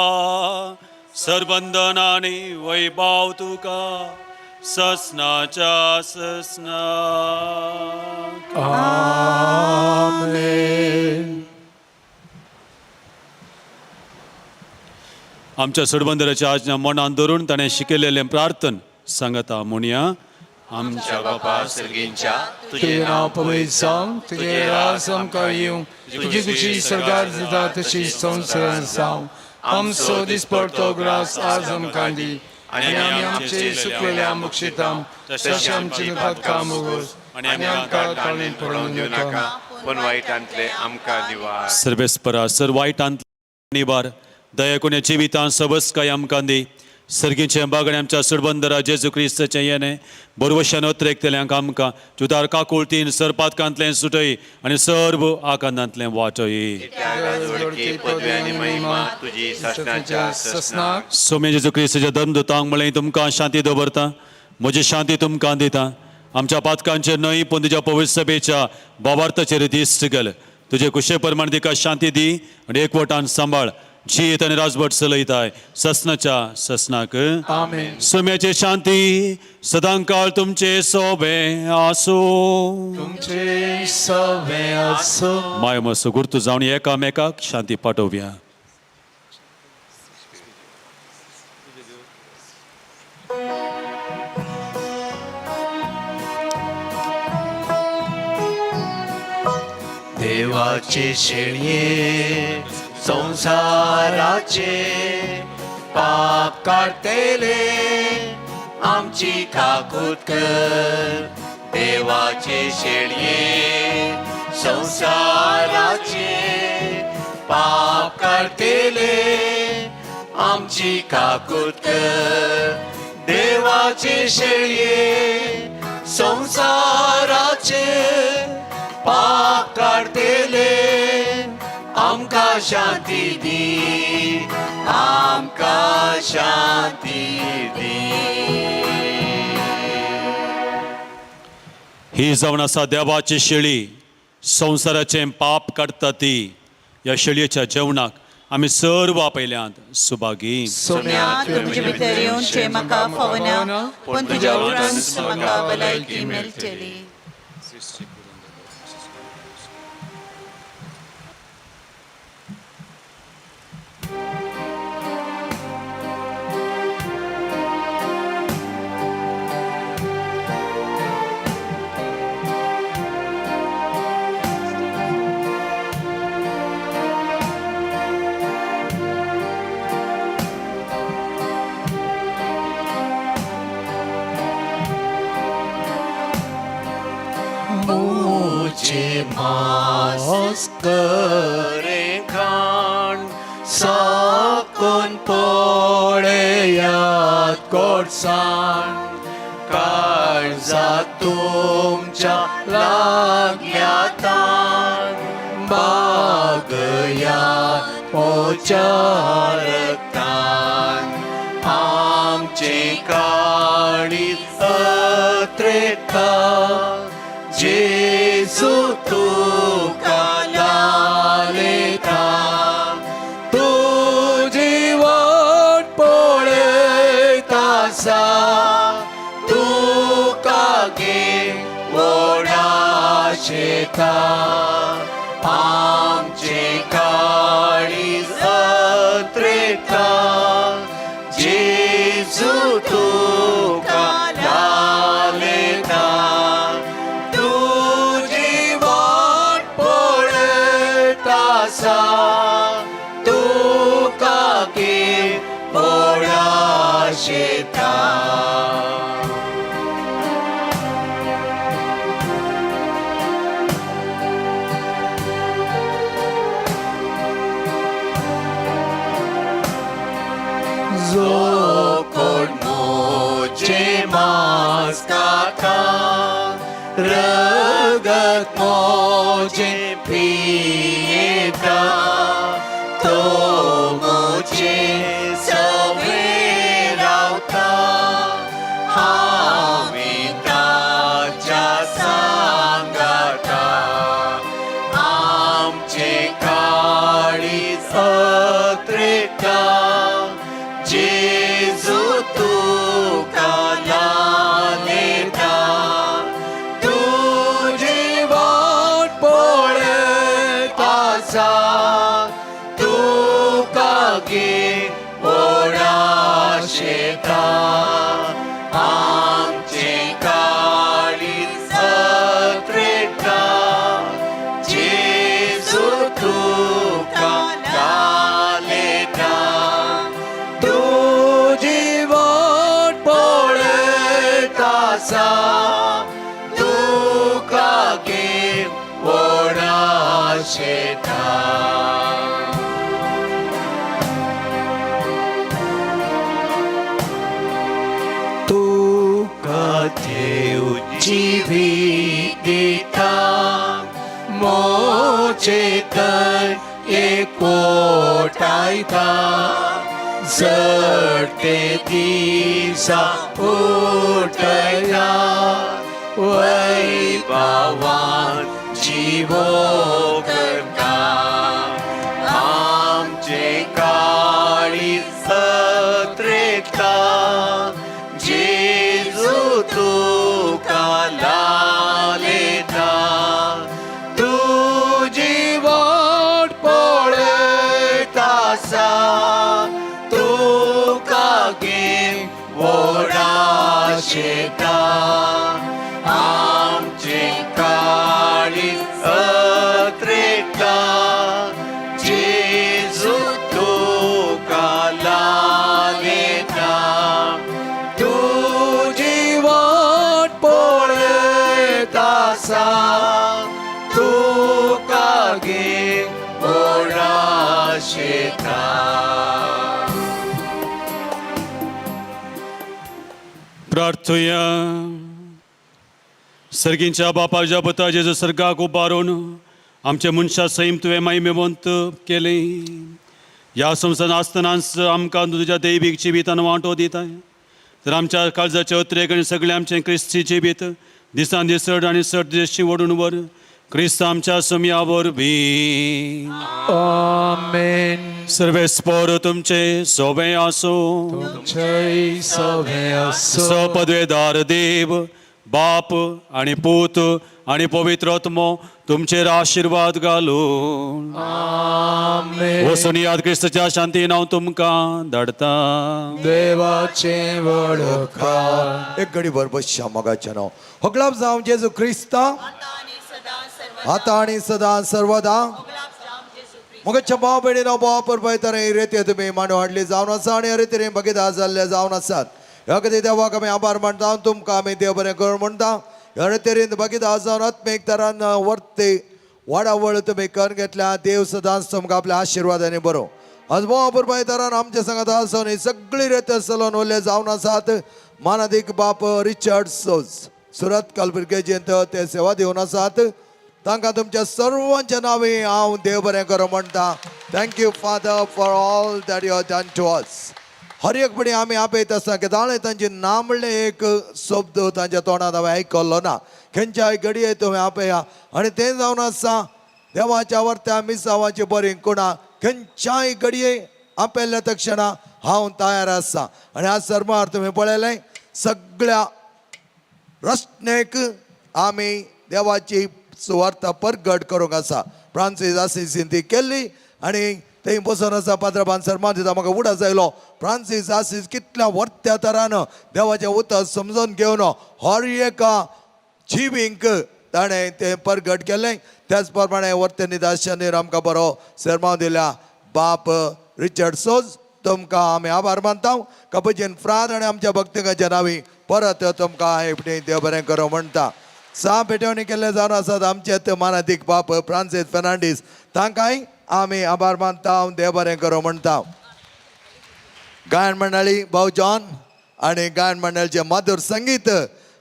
सरबंधनानी वैभाव तुका ससनाच्या ससनाक. आमेन. आमच्या सोडबंदराच्या आज्ञा मनान धरून ताणें शिकयलेलें प्रार्थन सांगता म्हणया. आमच्या बापा सर्गींच्या, तुजें नांव पवित्र जावं, तुजें राज आमकां येवं, तुजी खुशी सर्गार जाता तशी संवसारांत जावं. आमचो दिसपडतो ग्रास आज आमकां दी आनी आमी आमचे सुकलेल्या मुक्षितां तशें आमची पातकां मुगोस आनी आमकां ताळेंत पडोवन दिवं नाका, पूण वायटांतले आमकां निवार. सर्वेस्परा सर वायटांतले निवार दया कोण्या जिवितांत सबसकाय आमकां दी. सर्गीचें बागणे आमच्या सुडबंदरा जेजू क्रिस्ताचें येणें बरवशान अत्रेकतल्यांक आमकां जुदार काकुळतीन सरपातकांतलें सुटय आनी सर्व आकांतांतलें वाटय. सोम्या जेजू क्रिस्ताच्या धर्मदूतांक म्हळें तुमकां शांती दवरता, म्हजी शांती तुमकां दिता. आमच्या पातकांचेर न्हय पूण तुज्या पवित्र सभेच्या बाबार्थाचेर दिश्ट गेल. तुजे कुशे प्रमाण तिका शांती दी आनी एकवटान सांबाळ. जीत आनी राजभट चलयताय ससनाच्या ससनाक. आमेन. सोम्याचे शांती सदांकाळ तुमचे सोबे आसूं. तुमचे सोबे आसूं. माय मस्त गुर्तू जावन एकामेकाक शांती पाठोवया. देवाचे शेळये संवसाराचे पाप काडटले आमची काकूत कर. देवाचे शेळये संवसाराचे पाप काडटले आमची काकूत कर. देवाचे शेळये संवसाराचे पाप काडटले आमकां शांती दी, आमकां शांती दी. ही जावन आसा देवाची शेळी संवसाराचें पाप काडटा ती. ह्या शेळयेच्या जेवणाक आमी सर्व आपयल्यांत सुभागी. सोम्या तुमचे भितर येवचें म्हाका फावना, पूण तुज्या उपरांत म्हाका भलायकी मेळटली. मुझे मास करे खाण साकून पळया. साण काळजा तुमच्या लागल्या तान बागया मोच्या रक्तान आमचे काळीज अत्रेता जेजू तुका लालेता तुजी वाट पळयता आसा तुका गे ओडाशेता आमचे काळीज अत्रेता जेजू तुका लालेता तुजी वाट पळयता आसा तुका गे ओडाशेता. जो कोण मोचे मांस खाता रगत मोजे पियेता तो मोचे सवे रावता हांवें ताच्या सांगाता आमचे काळीज अत्रेता जेजू तुका लालेता तुजी वाट पळयता आसा तुका गे ओडाशेता आमचे काळीज अत्रेता जेजू तुका लालेता तुजी वाट पळयता आसा तुका गे ओडाशेता. तुका देव जिवीत दिता मोचे तर एकवटायता जडते दिसा उठया वैभवान जिवो करता आमचे काळीज अत्रेता जेजू तुका लालेता तुजी वाट पळयता आसा तुका गे ओडाशेता आमचे काळीज अत्रेता जेजू तुका लालेता तुजी वाट पळयता आसा तुका गे ओडाशेता. प्रार्थुया. सर्गींच्या बापाच्या पुता जेजू सर्गाक उबारून आमचे मनशा सैम तुवें माहिमेवंत केलें. ह्या संवसारांत आसतनाच आमकां तुज्या दैवीक जिवितान वांटो दिताय तर आमच्या काळजाचे अत्रेक आनी सगळें आमचें क्रिस्ती जिवीत दिसान दीस चड आनी चड देशी ओडून व्हर क्रिस्त आमच्या सम्या वरवीं. आमेन. सर्वेस्पोर तुमचे सोबें आसूं. तुमचेय सवे आसूं. सपदवेदार देव बाप आनी पूत आनी पवित्र आत्मो तुमचेर आशिर्वाद घालून. आमेन. वचून याद क्रिस्ताच्या शांतीन हांव तुमकां धाडटा. देवाचें वळखा. एक घडी भर बसच्या मोगाचें नांव होगलाप जावं जेजू क्रिस्ता आतां आनी सदां सर्वदा. मोगाच्या भाव भयणीनो, भाव परबाय रेते तुमी मांडू हाडली जावन आसा आनी हरे तरेन भगिदार जाल्ले जावन आसात. ह्या खातीर देवाक आमी आभार मानता, तुमकां आमी देव बरें करूं म्हणटा. हरे तरेन भगिदार जावन आत्मीक तरान वर्ते वाडावळ तुमी करून घेतल्या. देव सदांच तुमकां आपल्या आशिर्वादांनी बरो. आज भाव परबाय तरान आमच्या सांगात आसून ही सगळी रेत चलोवन उरले जावन आसात. मानादीक बाप रिचर्ड सोज सुरत कलबुर्गेजेंत ते सेवा दिवन आसात. तांकां तुमच्या सर्वांच्या नांवे हांव देव बरें करूं म्हणटा. Thank you father for all that you have done to us. हर एक पडी आमी आपयत आसता कित्याक तांचे नांव म्हणलें एक शब्द तांच्या तोंडांत हांवें आयकल्लो ना. खंयच्याय घडये तुमी आपया आनी तें जावन आसा देवाच्या वर्त्या मिसावाची बरी कुणां खंयच्याय घडये आपयल्ल्या तक्षणा हांव तयार आसा. आनी आज सरमार तुमी पळयलें सगळ्या रचनेक आमी देवाची सुवार्ता परगट करूंक आसा. फ्रांसीस आसिसीन ती केल्ली आनी थंय बसून आसा पाद्रबान सरमान दिता. म्हाका उडास आयलो फ्रांसीस आसीस कितल्या वर्त्या तरान देवाचें उतर समजून घेवन हर एका जिवींक ताणें तें परगट केलें. त्याच प्रमाणे वर्ते निदाशांनी आमकां बरो सरमाव दिल्या बाप रिचर्ड सोज तुमकां आमी आभार मानता. कपचीन फ्राद आनी आमच्या भक्तिकाच्या नांवी परत तुमकां एकटी देव बरें करूं म्हणटा. सा पेटवणी केल्ले जावन आसात आमचे मानादीक बाप फ्रांसीस फेर्नांडीस तांकांय आमी आभार मानता, देव बरें करूं म्हणटा. गायन मंडळी भाऊ जॉन आनी गायन मंडळीचें मधुर संगीत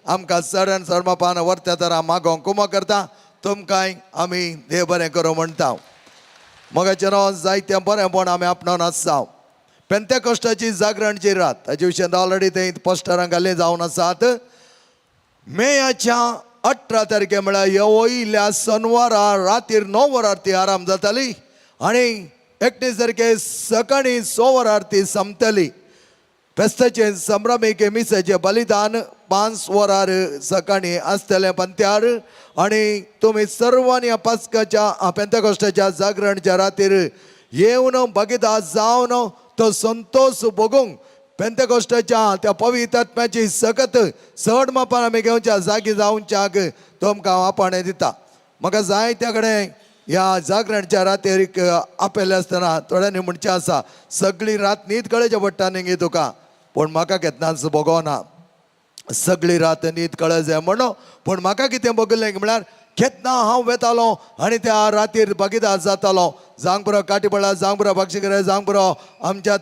आमकां सरण सरमापान वर्त्या तरा मागोवंक कुमो करता. तुमकांय आमी देव बरें करूं म्हणटा. मोगाचें नांव जायतें बरेंपण आमी आपणावन आसा. पेंतेकोस्टाची जागरणची रात ताचे विशयांत ऑलरेडी थंय पोस्टरां घाल्लीं जावन आसात. मेयाच्या 18 तारखे म्हळ्यार वयल्या शनवारा रातीर 9 वरार ती आराम जाताली आनी 19 तारखे सकाळीं 6 वरार ती सोंपतली. फेस्ताचें संभ्रमीक मिसाचें बलिदान 5 वरार सकाळीं आसतलें पंत्यार आनी तुमी सर्वांनी ह्या पास्काच्या पेंतेकोस्टाच्या जागरणच्या रातीर येवन भागीदार जावन तो संतोष भोगूंक पेंतेकोस्टाच्या त्या पवित्र आत्म्याची सकत चड मापान आमी घेवच्या जागी जावच्याक तुमकां हांव आपोवणें दिता. म्हाका जाय त्या कडेन ह्या जागरणच्या रातीर आपयलें आसतना थोड्यांनी म्हणचें आसा सगळी रात न्हीद कळचे पडटा न्ही तुका, पूण म्हाका केन्नाच भोगोना. सगळी रात न्हीद कळ जाय म्हणून पूण म्हाका कितें भोगलें म्हळ्यार केन्ना हांव वेतालो आनी त्या रातीर भागीदार जातालो. जावंक पुरो काटीपळा, जावंक पुरो बागशीकरे, जावंक पुरो आमच्या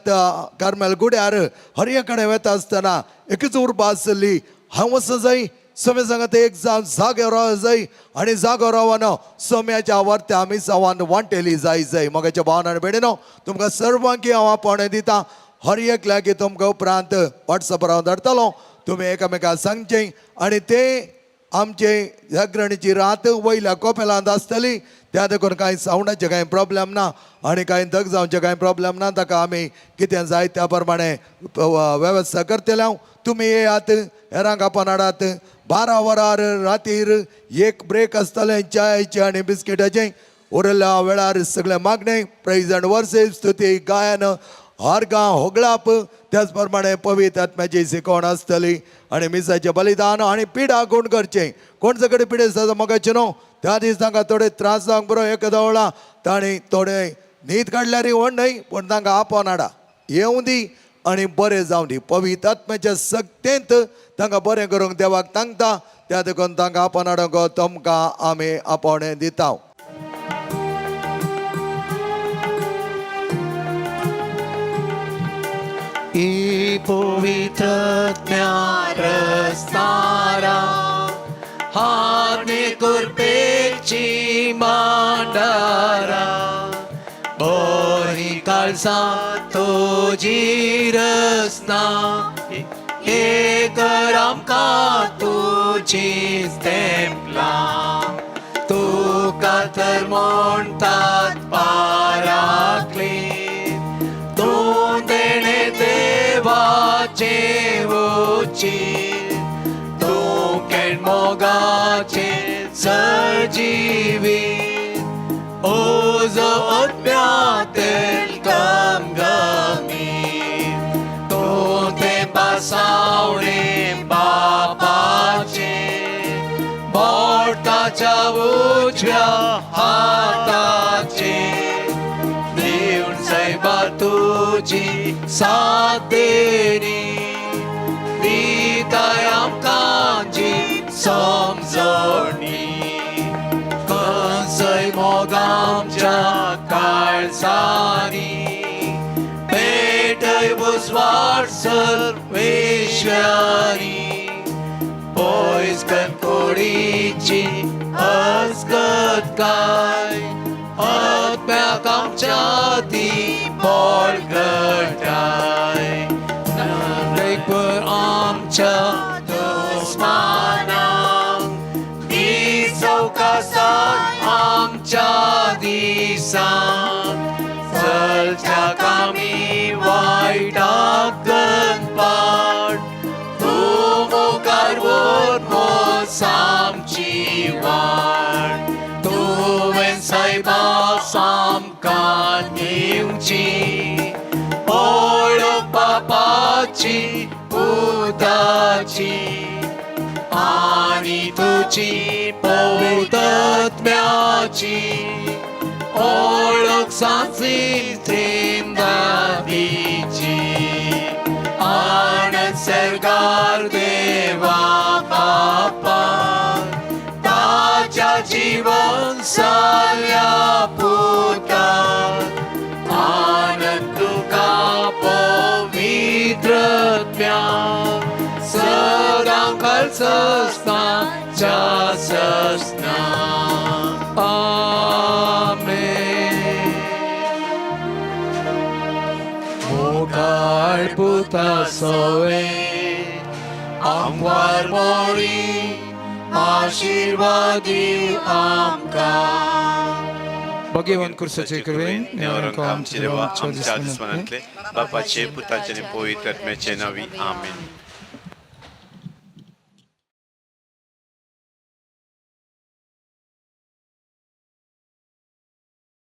कार्मेल गुड्यार हर कडेन वेता आसतना एकूच उर्बा आसली हांव वचूं जाय सोम्या सांगात एक जावन जागो राव जाय आनी जागो रावन सोम्याच्या वर्त्या आमी सवान वांटेली जाय जाय. मोगाच्या भावन आनी भयणीनो तुमकां सर्वांकी हांव आपोवणें दिता. हर एकल्याक तुमकां उपरांत वॉट्सॅपार हांव धाडटलो, तुमी एकामेकांक सांगचें आनी ते आमचे जागरणीची रात वयल्या कोपेलांत आसतली. त्या देखून कांय सावंडाचें कांय प्रॉब्लेम ना आनी कांय दग जावचें कांय प्रॉब्लेम ना. ताका आमी कितें जाय त्या प्रमाणे वेवस्था करतले. हांव तुमी येयात, हेरांक आपोवन हाडात. 12 वरार रातीर एक ब्रेक आसतलें च्यायचें आनी बिस्किटाचें. उरिल्ल्या वेळार सगळें मागणें प्रेज अँड वर्सीप स्तुती गायन आर्गां होगळाप त्याच प्रमाणे पवित्र आत्म्याची शिकवण आसतली आनी मिसाचें बलिदान आनी पिडा कोण करचें कोण सगळे पिडे आसता मोगाचें न्हू त्या दीस तांकां थोडे त्रास जावंक बरो एक दवळा तांणी थोडे न्हीद काडल्यार व्हड न्हय पूण तांकां आपोवन हाडा येवं दी आनी बरें जावं दी. पवित्र आत्म्याच्या सक्तेंत तांकां बरें करूंक देवाक तांकता त्या देखून तांकां आपोवन हाडूंक तुमकां आमी आपोवणें दिता. ई पवित्रत्म्या रस्तारा हाने कुरपेची मांडारा बोरी काळसा तुजी रसना एक आमकां तुजी तेंपला तुका तर म्हणटात पाराकली तूं देणे देवाचे उची तूं केण मोगाचे सजीवी ओजो आत्म्यातेल गमगमी तूं ते पासावणे बापाचे बोटाच्या उजव्या हाताचे दिवन सायबा तुजी साथ देणी दिताय आमकां जी समजणी खंयसय मोग आमच्या काळजांनी पेटय उजवाड सर्वेश्वरी. पेशव्यांनी पयस कणकोडीची हसकत काय आत्म्याक आमच्या ती बळकटाय देखभर आमच्या दुस्मानांक दी चवकासाय आमच्या दिसांक चलच्याक आमी वायटाक गणपाट तूं मुखार व्हर मोस आमची वाट तुवें सायबा सामकां दिवची ओळख बापाची पुताची आनी तुजी पवित्रत्म्याची ओळख सांची त्रिंदादीची आनंद सरकार देवा बापा ताच्या जीवन साल्या पुता आनंद तुका पवित्रत्म्या सदां सस्नाच्या सस्ना. आमेन. मुखार पुता सोवे आमवार मोरी आशीर्वाद दिव आमकां. भगवान कुर्साचे कृपेन नेवरंक आमचे देवा आमच्या दुस्मानांतले बापाचे पुताचे आनी पवित्र आत्म्याचे नांवी आमेन.